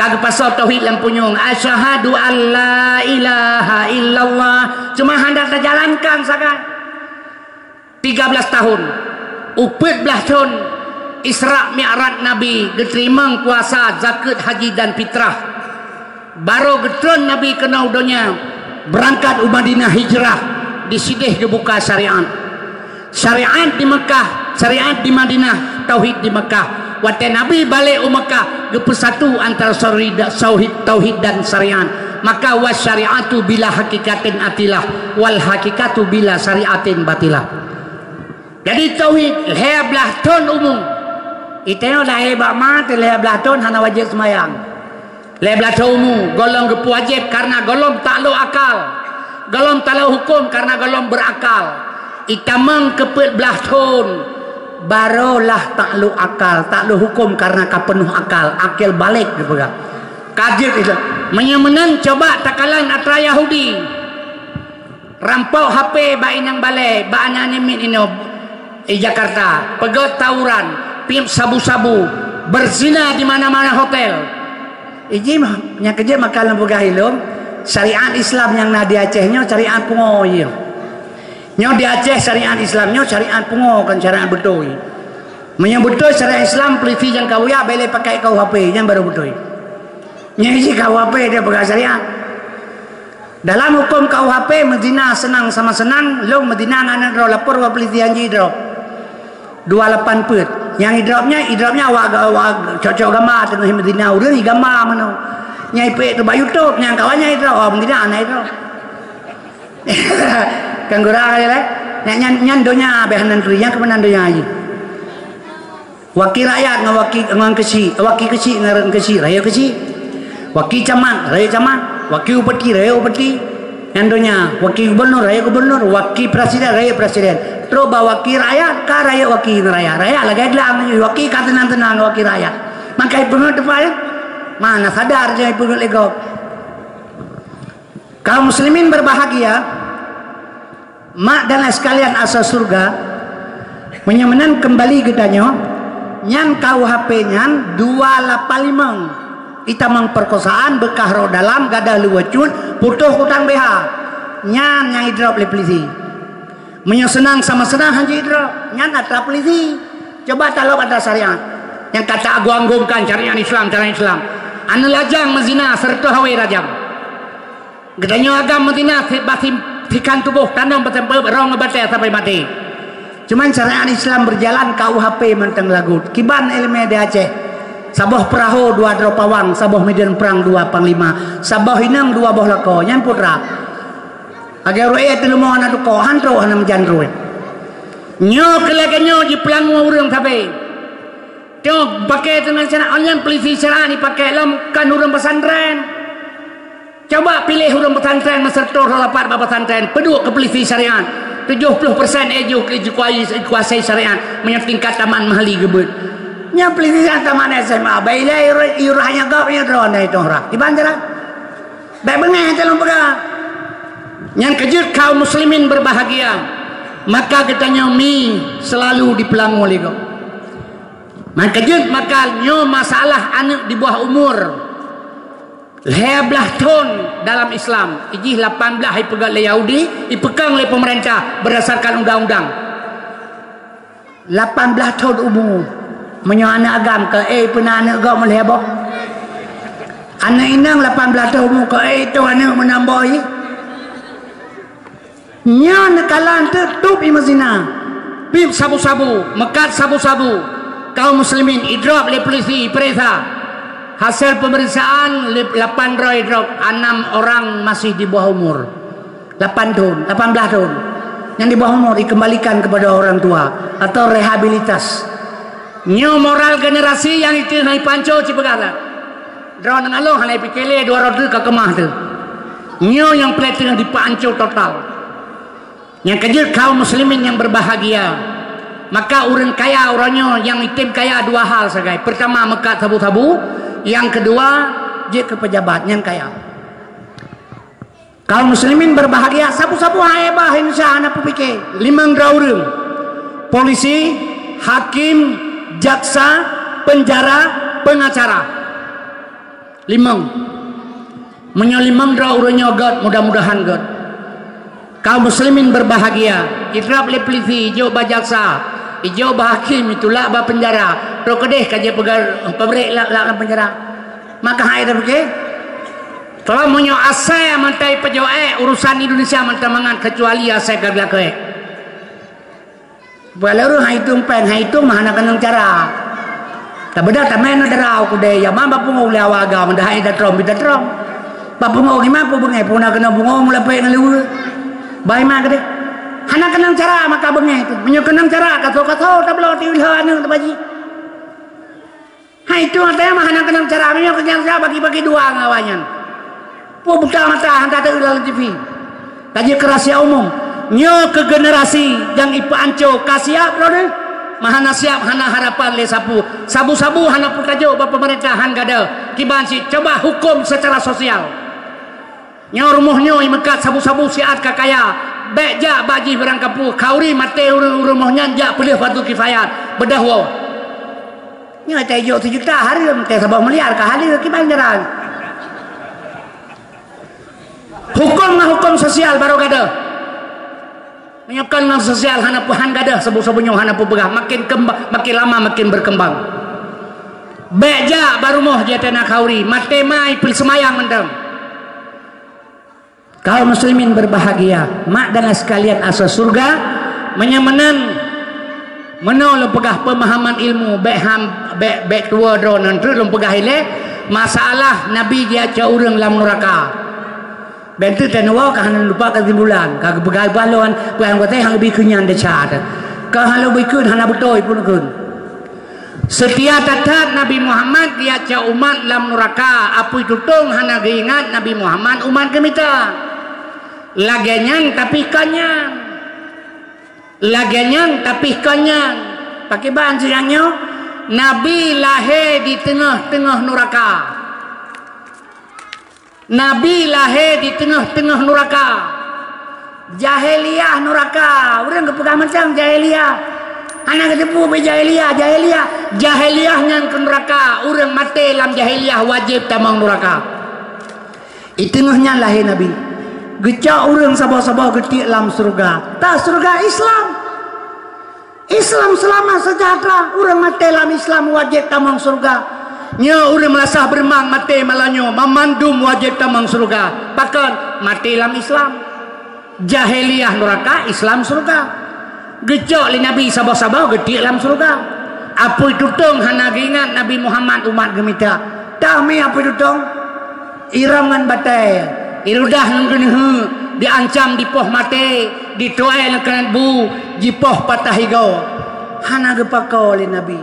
Ka geupasoe tauhid lam punyueng, "Asyhadu an la ilaha illallah." Cuma hana tajalankan sagai. Tiga belas tahun, upeuet blaih thon Isra Mi'raj Nabi, geuteurimong puasa, zakeuet, haji dan fitrah. Barô geutreun Nabi keunoe donya, beurangkat u Madinah hijrah, disideh geubuka syariat. Syariat di Meukah, syariat di Madinah, tauhid di Meukah. Watée Nabi balek u Meukah, geupeusatu antara syari-, tauhid, tauhid dan syariat. Maka, "Wasyariatu bila hakikatin atilah, wal hakikatu bila syariatin batilah." Jadi, tauhid lhée blaih thon umu. Itanyoe lahé bak ma, teu lhée blaih thon hana wajéb seumayang. Lhée blaih thon umu, gohlom geupeuwajéb kareuna gohlom taklok akal. Gohlom taklok huköm kareuna gohlom beurakal. Itamong keu peuet blaih thon, barô lah taklok akal, taklok huköm kareuna ka peunoh akal, akil balek geupeugah. Ka jeuet Islam. Meunyoe meunan, coba takalon atra Yahudi. Rampok H P bak inong balée, bak aneuk-aneuk miet inoe i Jakarta, peugét tawuran, piep sabu-sabu, beuzina di mana-mana hotel. Iji mah, nyang keujeuet maka lôn peugah ilôn, syariat Islam nyang na di Aceh nyoe syariat pungo jih. Nyoe di Aceh syariat Islam nyoe syariat pungo, kon syariat beutôi. Meunyoe beutôi syariat Islam, polisi nyang ka uyak bèk lé pakai K U H P, nyan baru beutôi. Nyan iji K U H P dia peugah syariat. Dalam huköm K U H P, meuzina seunang sama seunang, lôn meuzina ngon aneuk droe, lapor bak polisi hanjeuet idrop. Dua lapan peuet. Nyang idrop nyan, idrop nyan awak, awak cok-cok gamba teungoh meuzina ureueng, igamba meunoe. Nyang ipeuék bak YouTube, nyang kawan nyan idrop, oh, meuzina aneuk idrop. Kan gura aja lah. Nyan, nyan, nyan donya habéh nan turi, nyan keumanan donya aja. Waki rakyat ngon waki, ngon keuchik, waki keuchik ngon keuchik, rayeuk keuchik. Waki camat, rayeuk camat. Waki upeti, rayeuk upeti. Nyan donya, waki gubernur, rayeuk gubernur. Waki presiden, rayeuk presiden. Trok bak waki rakyat, ka rayeuk waki ngon rakyat. Rakyat lagèe glang, waki ka teunang-teunang ngon waki rakyat. Maka ipeungeut teuma, ya. Mana sadar je ipeungeut lé gob. Kaum muslimin berbahagia, mak dan ayah sekalian asal surga, meunyoe meunan keumbali geutanyoe, nyan K U H P nyan dua lapan limong, itamong perkosaan, beukah rok dalam, gadôh luweue cut, putôh kutang B H. Nyan nyang idrop lé polisi. Meunyoe seunang sama seunang hanjeuet idrop, nyan atra polisi. Coba talop atra syariat. Nyang ka ta-agung-agungkan syariat Islam, syariat Islam. Aneuk lajang meuzina, seureutoh awé lajang. Geutanyoe agam meuzina, si-, basi-, sikan tuboh, tanom, batée peuet, rong batée sampai maté. Cuman syariat Islam berjalan, K U H P mantong lagut. Kiban iéleumé di Aceh. Saboh peurahô dua droe pawang, saboh mideuen prang dua panglima, saboh inong dua boh lakoe. Nyan putra. Lagèe ureueng éh teuleumo hana tuko, han trok hana meujan rui. Nyoe keu lagèe nyoe jipeulangue ureueng sabe. Nyoe paké teungoh syara-, nyan polisi syara jipakée lom kon ureueng pesantren. Coba piléh ureueng pesantren meuseureutoh droe lapat bak pesantren, peuduek keu polisi syariat. Tujoh ploh persen éh jih jikuasai, jikuasai syariat meunyoe tingkat tamat mahali geubeuet. Nyan polisi syariat tamat S M A, bailai ureueng, ureueng hana gob nyoe droe na itu orang. Di Banjarah. Bèk beungéh teuh lôn peugah. Nyan keuh jeuet kaum muslimin berbahagia, maka geutanyoe mi selalu dipeulangue lé gob. Maka jeuet maka nyoe masalah aneuk di bawah umur lhèe blaih thon dalam Islam, ijih lapan blaih ipeugét lé Yahudi, ipeukong lé peumeurintah beurdasarkan undang-undang. Lapan blaih thon umu. Meunyoe aneuk agam keu éh peuna aneuk gob meulhèe boh. Aneuk inong lapan blaih thon umu keu éh toh aneuk meunan boh jih. Nyan neukalon teuk tôb i meuzina. Piep sabu-sabu, meukat sabu-sabu. Kaum muslimin idrop lé polisi ipeuriksa. Hasil pemeriksaan lé-, lapan droe idrop, anam orang masih di bawah umur. Lapan thon, lapan blaih thon. Nyang di bawah umur dikembalikan kepada orang tua atau rehabilitas. Nyoe moral generasi nyang itu na ipanco cipeugah that. Droeneuh along hana ipike lé dua ratus ka keumah teuh. Nyoe nyang peureulèe teungoh dipanco total. Nyang keuh jeuet kaum muslimin yang berbahagia. Maka ureueng kaya uroe nyoe nyang item kaya dua hal sagai. Pertama meukat sabu-sabu, yang kedua jeuet keu pejabat nyang kaya. Kaum muslimin berbahagia, sabu-sabu hai bah insya hana peupike. Limong droe ureueng, polisi, hakim, jaksa, penjara, pengacara. Limong. Meunyoe limong droe ureuëng nyoe gét, mudah-mudahan gét. Kaum muslimin berbahagia. Itrap lé polisi, ijok bak jaksa, ijok bak hakim, itulak bak penjara. Trok keudeh ka jeuet peugah pabrik lam, lam, lam penjara. Maka hai tapike. Kalau meunyoe asai mantong ipeujok ék, urusan Indonesia mantong mangat, kecuali asai ka geulakée. Bak lôn hai tueng péng, hai tueng mah hana keunong cara. Tabeudôh tamé na dara u keudée, ya ma bak pungo ulée awak agam, dah hai tatrom, bi tatrom. Bak pungo gima pu beungéh, pu na keunong pungo mulapék ngon leue. Bai ma keudeh. Hana keunong cara maka beungéh tu. Meunyoe keunong cara, kaso-kaso tabloe tiwi lheueh aneuk tabaji. Hai tueng até mah hana keunong cara, meunyoe keunong cara bagi-bagi dua ngon awaknyan. Peue buta mata hana teu lam T V. Ka jeuet keu rahsia umum. Nyoe keu generasi nyang ipeuanco ka siap droeneuh? Mah hana siap, hana harapan lé sapeue. Sabu-sabu hana peutajok bak peumeurintah han gadôh. Kiban cit coba huköm seucara sosial. Nyoe rumoh nyoe imeukat sabu-sabu siat ka kaya. Bék jak bak jih barangkapeue, khauri maté ureuëng rumoh nyan jak peuleueh fardu kifayat. Beudôh woe. Nyoe teu jok sijuta hareuem, teu saboh miliar ka haleue kiban jalan. Huköm ngon huköm sosial barô gadôh. Meunyoe kon ngon sosial hana peuhan gadôh, saboh-saboh nyoe hana peupeugah, makin kemba-, makin lama makin berkembang. Bék jak bak rumoh jih teu na khauri, maté mai peuseumayang mantong. Kaum muslimin berbahagia, mak dan sekalian asoe syurga, meunyoe meunan, meunoe lôn peugah peumahaman ilmu, bék ham, bék, bék tuwoe droeneuh treuk lôn peugah ilée, masalah Nabi geujak cok ureuëng lam nuraka. Bék teuk tanyoe ka hana lupa keusimpulan, ka geupeugah bak lôn, peue nyang gata han geubri keu nyan desya teuh. Ka hana lôn bri kheun, hana beutôi pun kheun. Seutia that-that Nabi Muhammad geujak cok umat lam nuraka, apui tutong hana geuingat Nabi Muhammad umat geumita. Lagée nyan tapi kon nyan. Lagée nyan tapi kon nyan. Pakriban sinan nyoe? Nabi lahé di teungoh-teungoh nuraka. Nabi lahé di teungoh-teungoh nuraka. Jahiliyah nuraka. Ureuëng geupeugah macam jahiliyah. Hana geuteupeue bak jahiliyah, jahiliyah. Jahiliyah nyan keu nuraka. Ureuëng maté lam jahiliyah wajéb tamong nuraka. Di teungoh nyan lahé Nabi. Geucok ureuëng saboh-saboh geutiek lam syeuruga. Tah syeuruga Islam. Islam selamat sejahtera, ureuëng maté lam Islam wajéb tamong syeuruga. Nyoe ureuëng meulasah beureumbang maté malam nyoe, mamandum wajéb tamong syeuruga. Pakon? Maté lam Islam. Jahiliyah nuraka, Islam syeuruga. Geucok lé Nabi saboh-saboh geutiek lam syeuruga. Apui tutong hana geuingat Nabi Muhammad umat geumita. Tah mi apui tutong? Irong ngon batée, iludah ngon geuneuheuk, diancam dipoh maté, ditoe ngon keuneuk bu, jipoh patah igoe. Hana geupakoe lé Nabi.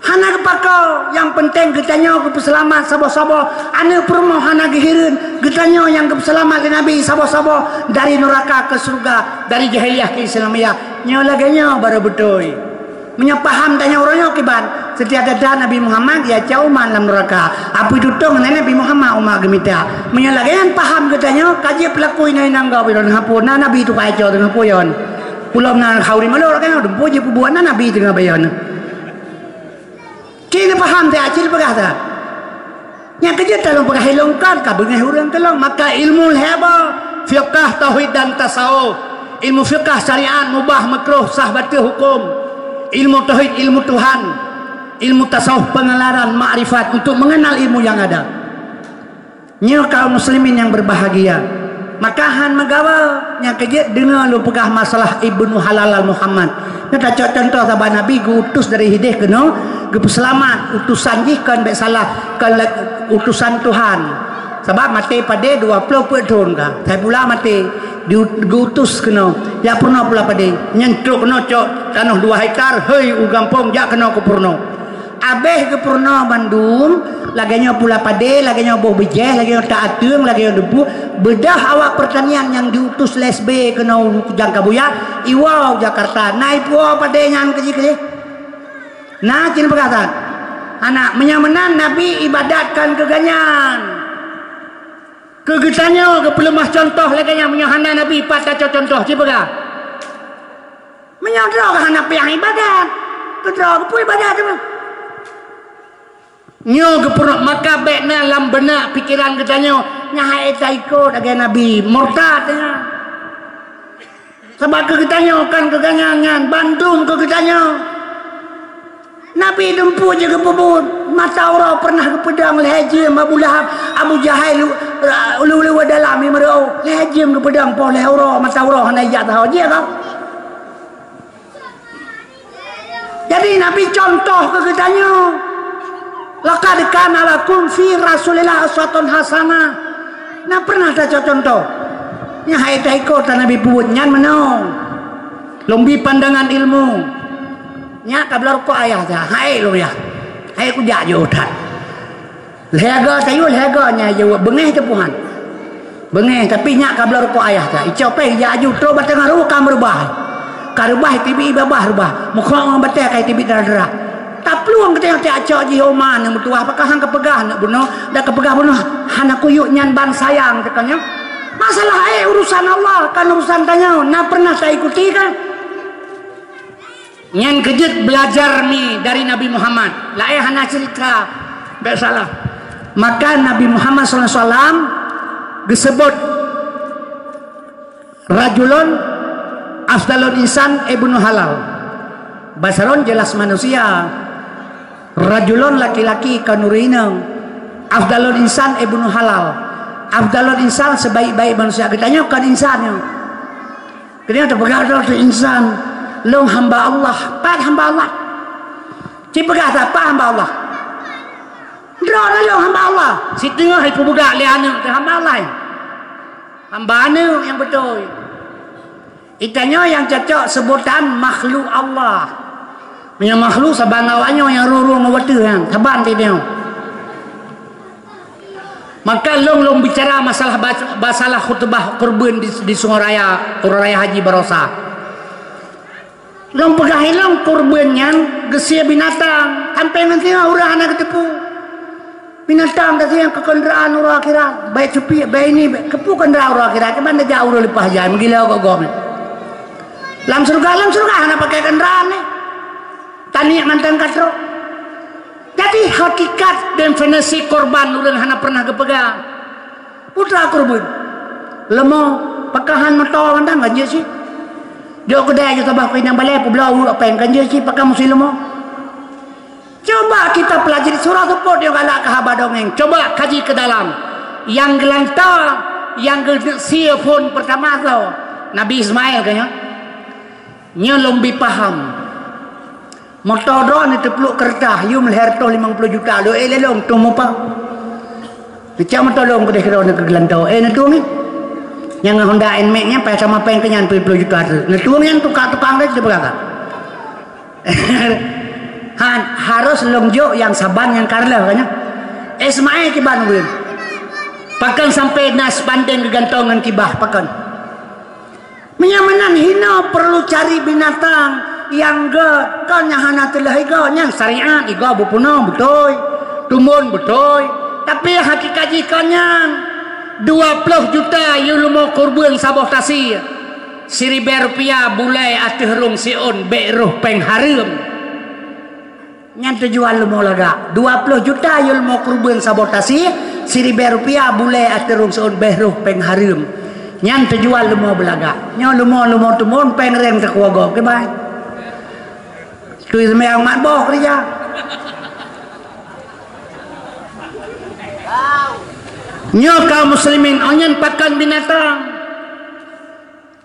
Hana geupakoe, nyang peunteng geutanyoe geupeuseulamat saboh-saboh. Aneuk peurumoh hana geuhireuen, geutanyoe nyang geupeuseulamat lé Nabi saboh-saboh dari nuraka keu syeuruga, dari jahiliyah keu Islamiyah. Nyoe lagée nyoe barô beutôi. Meunyoe paham tanyoe uroe nyoe kiban, seutia that-that Nabi Muhammad geujak cok umat lam nuraka. Apui tutong ngon Nabi Muhammad umat geumita. Meunyoe lagée nyan paham geutanyoe, ka jeuet peulaku inong-inong gob droeneuh hapue, na Nabi teuka cok droeneuh hapue yon. Ulôn na khauri malôk lagée nyoe, dumpeue jipeubuet na Nabi teungoh bayon. Ci neupaham that, ci neupeugah that. Nyang keujeuet lôn peugah ilôn kan ka beungéh ureuëng keu lôn, maka ilmu lhée boh, fiqah, tauhid dan tasawuf. Ilmu fiqah syariat, mubah, makruh, sah, batil, hukum. Ilmu tauhid, ilmu Tuhan. Ilmu tasawuf, pengenalan, makrifat, untuk mengenal ilmu yang ada. Nyoe kaum muslimin yang berbahagia. Maka han meugawa nyang keujeuet deungoe lôn peugah masalah Ibnu Halal Al-Muhammad. Nyoe tacok contoh saban Nabi geuutus dari hideh keunoe, geupeuseulamat, utusan jih kon bék salah, kon la-, utusan Tuhan. Sabab maté padé dua ploh peuet thon ka. Saipula maté, diu-, geuutus keunoe, jak peurunoe pula padé. Nyan trok keunoe cok tanoh dua hektar, hei u gampông, jak keunoe keu peurunoe. Abéh geupeurunoe bandum, lagée nyoe pula padé, lagée nyoe boh bijéh, lagée nyoe ta ateueng, lagée nyoe debu, beudôh awak peurtanian nyang diutus lé S B keunoe u Jangkabuya, iwoe u Jakarta, na ipuwoe padé nyan keujih-keujih. Na cit peugah that. Aneuk, meunyoe meunan Nabi ibadat kon keu geuhnyan. Keu geutanyoe geupeuleumah contoh lagée nyan, meunyoe hana Nabi pat tacok contoh, ci peugah. Meunyoe droe ka hana piang ibadat, keu droe keupeue ibadat teuma? Nyoe geupeurunoe, maka bék na lam beunak pikeran geutanyoe, nyan hai taikot lagée Nabi, murtad nyan. Sabab keu geutanyoe kan keuganyan nyan, bandum keu geutanyoe. Nabi dumpeue jih geupeubuet, mata uroe pernah geupeudong lhée jeuem Abu Lahab, Abu Jahal lu-, lu-, luwa dalam imeureu, lhée jeuem geupeudong poh lhée uroe, mata uroe hana ijak saho jih ka. Jadi Nabi contoh keu geutanyoe. Laqad kana lakum fi Rasulillah uswatun hasanah. Na pernah tacok contoh. Nyan hai taikot Nabi peubuet nyan meunoe. Lôn bi pandangan ilmu. Nyak ka bloe rukok ayah ta, hai lôn yah. Hai kujak jeuet that. Lhée go tayue, lhée go nyang jaweueb, beungéh teupuhan. Beungéh, tapi nyak ka bloe rukok ayah ta. Icok péng ijak aju, trok bak teungoh rukok ka meurubah. Ka reubah, tibi babah reubah. Mukhok ngon batée ka tibi dara-dara. Taplueng geutanyoe tiak cok jih oma neumeutuwah, pakon han kapeugah neuk bunoe, dan kapeugah bunoe hana kuyuk nyan ban sayang teuka nyoe. Masalah, eh, urusan Allah, kan urusan tanyoe. Na pernah taikuti kan? Nyan keujeuet belajar mi dari Nabi Muhammad. Laén hana cerita, bék salah. Maka Nabi Muhammad sallallahu alaihi wasallam geuseubut, "Rajulun afdalul insan ibnu halal." Basharun jelas manusia. Rajulun laki-laki ka nuri inong. Afdalul insan ibnu halal. Afdalul insan sebaik-baik manusia. Geutanyoe kon insan nyoe. Keudeh teupeugah droe teuh insan, lôn hamba Allah. Pat hamba Allah? Ci peugah that, pat hamba Allah? Droe lôn hamba Allah. Siteungoh ipeubeudak lé aneuk teuh hamba Allah. Hamba aneuk nyang beutôi. Itanyoe nyang cocok seubotan makhluk Allah. Meunyoe makhluk saban awaknyoe nyang rhueng-rhueng ngon watée nyan, saban teuh nyoe. Maka lôn, lôn bicara masalah ba-, masalah khutubah kurban di, di Sungai Raya, Kura Raya Haji Barosa. Lôn peugah ilôn kurban nyan geusie binatang, sampoe ngon singoh ureuëng hana geuteupeue. Binatang geusie keu keundraan uroe akhirat, bék cupiek, bék ini, bék keupeue keundraan uroe akhirat, cuman neujak ureuëng leupah jai, meugila gok-gok nyan. Lam syeuruga, lam syeuruga hana pakai keundraan nyan. Taniek mantong ka trok. Jadi, hakikat definisi korban ureuëng hana pernah geupeugah. Putra kurban. Leumo, pakahan moto mantong kan jeuet cit. Jok keudai jeuet sabah keu inong balée, peubloe ureuëng péng kan jeuet cit, pakon musi leumo. Coba kita pelajari surah seupôt nyang galak keu haba dongeng. Coba kaji ke dalam. Nyang geulantoe, nyang geusie phon peurtama soe? Nabi Ismail kan nyoe? Nyoe lôn bi paham. Moto droeneuh teupluek keureutah, yum lhée reutôh limong ploh juta, lôn ék lé lôn tueng mupa. Neucok moto lôn keudeh keudroe neuh keu geulantoe, eh, neutueng nyoe. Nyang ngon Honda Nmax nyan paih sama péng keu nyan peuet ploh juta teuh. Neutueng nyan tukang-tukang deh sibeurangkat. Han, harôh lôn jok nyang saban nyang ka reuloh ka nyan. Ismail kiban ureuëng. Pakon sampoe na seubandeng geugantoe ngon kibah, pakon? Meunyoe meunan hinoe peurlu cari binatang nyang gét, kon nyang hana teulah igoe, nyan syariat igoe beupunoe beutôi, tumbon beutôi, tapi hakikat jih kon nyan. Dua ploh juta yue leumo kurban saboh tasie, siribée rupiah bulée ateueh rhueng siôn bék rhoh péng hareuem. Nyan tujuan leumo lagak. Dua ploh juta yue leumo kurban saboh tasie, siribée rupiah bulée ateueh rhueng siôn bék rhoh péng hareuem. Nyan tujuan leumo beulagak. Nyoe leumo-leumo tumbon péng reng teukuwoe gob kiban. Tui seumayang mat boh keureuja. Nyoe kaum muslimin, oh nyan pakon binatang.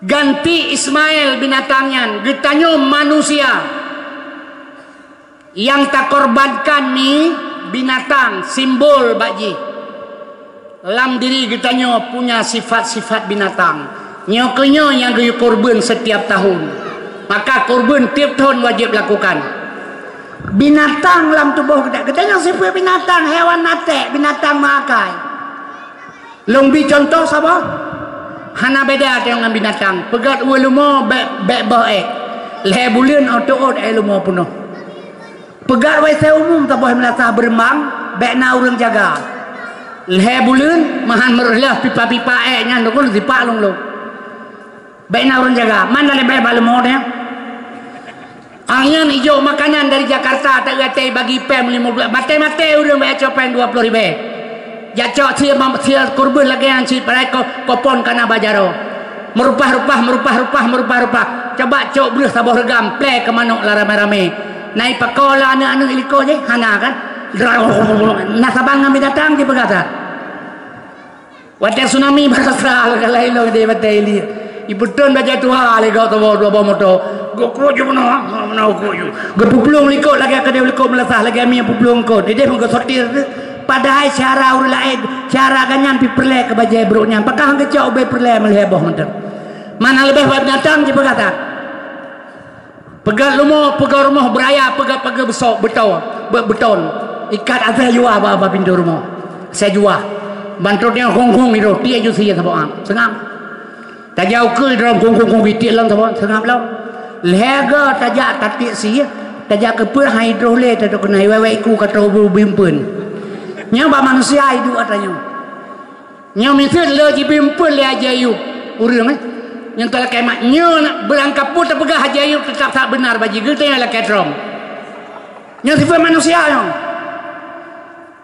Ganti Ismail binatang nyan, geutanyoe manusia. Nyang takorbankan mi binatang, simbol bak jih. Lam diri geutanyoe punya sifat-sifat binatang. Nyoe keuh nyoe nyang geuyue kurban setiap tahun. Maka kurban tiep thon wajéb lakukan. Binatang lam tuboh geuta-, geutanyoe sifat binatang, hewan aték, binatang meuakai. Lôn bi cuntoh saboh, hana beda tanyoe ngon binatang. Peugét ueh leumo bék, bék boh ék. Lhée buleuen ôk teuôt ék leumo peunoh. Peugét WC umum saboh meulasah beureumbang, bék na ureuëng jaga. Lhée buleuen meuhan meureuloh pipa-pipa ék nyan lôn sipak lôn-lôn. Bék na ureuëng jaga, man na leubeh bak leumo tanyoe. Nyan ijok makanan dari Jakarta, tak gatai bagi pèng lima belas. Maté-maté ureueng bak cok pèng dua puluh ribèe. Jak cok sie mam-, sie kurban lagèe nyan cit, padahai ko-, kopon kana bajaro. Meurupah-rupah, meurupah-rupah, meurupah-rupah. Coba cok breuh saboh reugam, plè keu manok lam ramé-ramé. Na ipakoe lé aneuk-aneuk ilikot jih? Hana kan? Na saban ngon binatang jipeugah that. Watèe tsunami barasa, lagèe laén lôn di batèe ilik. Ipeuteun bajèe tuha lé gok saboh dua boh moto. Gok kuat ju meunoe, meunoe kuat ju. Geupuplueng likot lagèe keudéh likot meulasah, lagèe mie puplueng likot. Idéh meugosotir teuh. Padahai syara ureueng laén, syara gobnyan pih peureulèe keu bajèe brok nyan. Pakon han geucok ubé peureulèe meulhèe boh mantong. Mana leubeh bak binatang jipeugah that. Peugöt rumoh, peugöt rumoh beuraya, peugöt pageue beusok, beutôi, be-, beutôi. Ikat asèe juah bak, bak pintoe rumoh. Asèe juah. Ban trok nyan hong-hong iroh, tiek ju sie saboh am. Seungab. Tajak ukeue droe hong-hong-hong, tiek lom saboh, seungab lom. Lhèe goe tajak tatiek sie, tajak keupeue han itroh lé, taduek keunoe, wèt-wèt iku ka troh ubé-ubé eumpeuen. Nyoe bak manusia iduek ata nyoe. Nyoe miseue le jibri eumpeuen lé Haji Ayub ureueng, eh. Nyoe talakèe mat, nyoe na, beurangkapeue tapeugah Haji Ayub teutap that beunar bak jih, geutanyoe lakèe trom. Nyoe sifeuet manusia nyoe.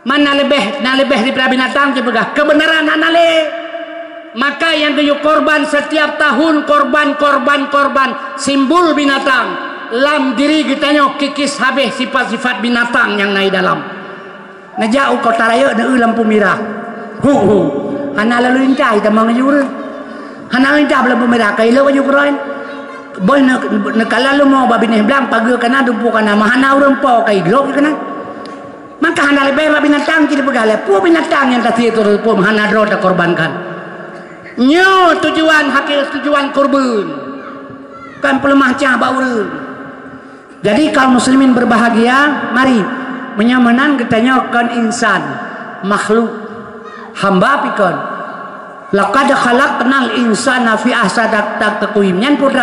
Man na leubeh, na leubeh daripada binatang jipeugah. Keubeunaran hana lé. Maka nyang geuyue korban setiap tahun, korban, korban, korban, simbol binatang. Lam diri geutanyoe kikis habéh sifat-sifat binatang nyang na di dalam. Neujak u kota rayeuk, neueu lampu mirah. Hu, hu. Hana lalu lintas, tamong ju ureueng. Hana lalu lintas lampu mirah, ka ilok baju keuroi. Boh ne-, neukala leumo bak binéh blang, pageue kana, dumpeue kana, meuhana ureueng po, ka iglok keunan. Maka hana leubeh bak binatang cit dipeugah lé. Peue binatang nyang tasie tu, peue hana droe takorbankan. Nyoe tujuan, hakiki tujuan kurban. Kon peuleumah cah bak ureueng. Jadi, kaum muslimin berbahagia, mari, meunyoe meunan geutanyoe kon insan, makhluk, hamba pih kon. "Laqad khalaqnal insana fi ahsani taqwim." Nyan peue?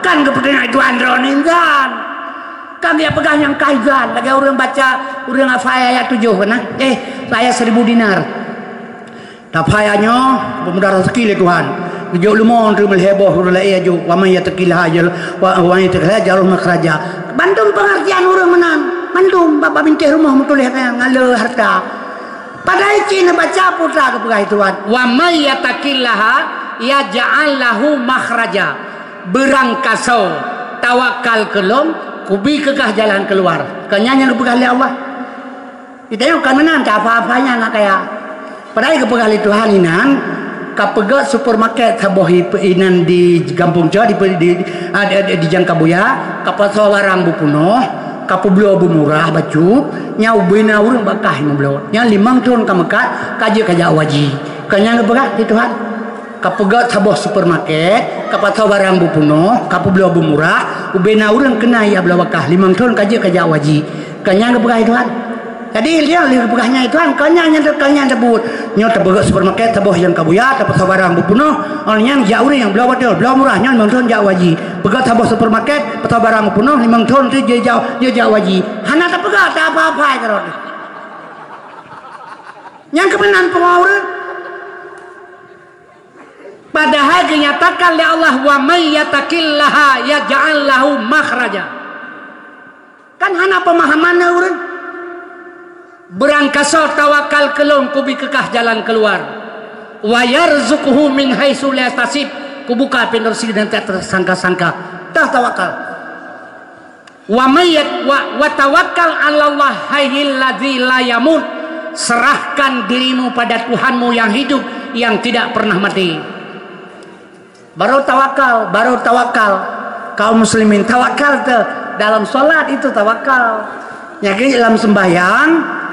Kan geupeutanyoe Tuhan droeneuh insan. Kan geupeugah nyang ka insan, lagèe ureueng baca, ureueng hafai ayat tujoh kan, eh, ayat seribu dinar. Tapi nyoe, peumudah raseuki lé Tuhan. Geujok leumo teuma lhèe boh ureueng laén aju. "Wa may yattaqillaha yaj'al, wa, wa may yattaqillaha yaj'al lahu makhraja." Bandum pengertian ureueng meunan. Bandum bak, bak bintéh rumoh meutuléh nyan, ngon le hareuta. Padahai cit neubaca peue geupeugah Tuhan. "Wa may yattaqillaha yaj'al lahu makhraja." Beurangkasoe tawakal keu Lôn, kubi keu kah jalan keuluar. Kon nyan nyang geupeugah lé Allah. Geutanyoe kon meunan, ka apa-apa nyan nak kaya. Padahai geupeugah lé Tuhan inan, ka peugöt supermarket saboh i-, inan di Gampông Cot, di, di, di, ah, di, di, di Jangkabuya, ka pasoe barang beupeunoh, ka peubloe beumurah bacut, nyan ubé na ureueng bak kah meubloe. Nyan limong thon ka meukat, ka jeuet ka jak u haji. Kon nyan geupeugah lé Tuhan. Ka peugöt saboh supermarket, ka pasoe barang beupeunoh, ka peubloe beumurah, ubé na ureueng keunan jak bloe bak kah, limong thon ka jeuet ka jak u haji. Kon nyan geupeugah lé Tuhan. Jadi, lheueh, lheueh geupeugah nyan lé Tuhan, kon nyan, nyan, kon nyan tabuet. Nyoe tapeugöt supermarket saboh Jangkabuya, tapasoe barang beupeunoh, oh nyan jak ureueng nyang bloe bacut, bloe murah, nyan limong thon jak u haji. Peugöt saboh supermarket, pasoe barang beupeunoh, limong thon tu jeuet jak, jeuet jak u haji. Hana tapeugah, ta apa-apa keudroe. Nyan keuh meunan peungawa ureueng. Padahai geunyatakan lé Allah, "Wa may yattaqillaha yaj'al lahu makhraja." Kan hana pemahaman ureueng. Beurangkasoe tawakal keu Lôn, kubi keu kah jalan keuluar. "Wa yarzuqhu min haitsu la yahtasib," kubuka pintoe rezeki dan tak tersangka-sangka. Tah tawakal. "Wa may yat-, wa, wa tawakkal 'alallah hayyil ladzi la yamut." Serahkan dirimu pada Tuhanmu yang hidup, yang tidak pernah mati. Baru tawakal, baru tawakal. Kaum muslimin, tawakal teuh dalam salat itu tawakal. Jadi dalam sembahyang,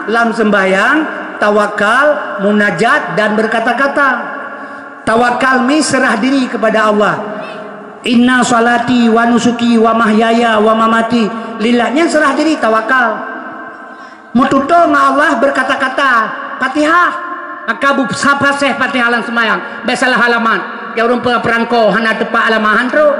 dalam sembahyang, tawakal, munajat, dan berkata-kata. Tawakal mi serah diri kepada Allah. "Inna salati wa nusuki wa mahyaya wa mamati lillah." Nyan serah diri tawakal. Meututoe ngon Allah beukata-kata Fatihah. Maka bu-, sapa seh Fatihah lam seumayang. Bèk salah alamat. Ya ureueng pe-, peurangko hana teupat alamat han trok.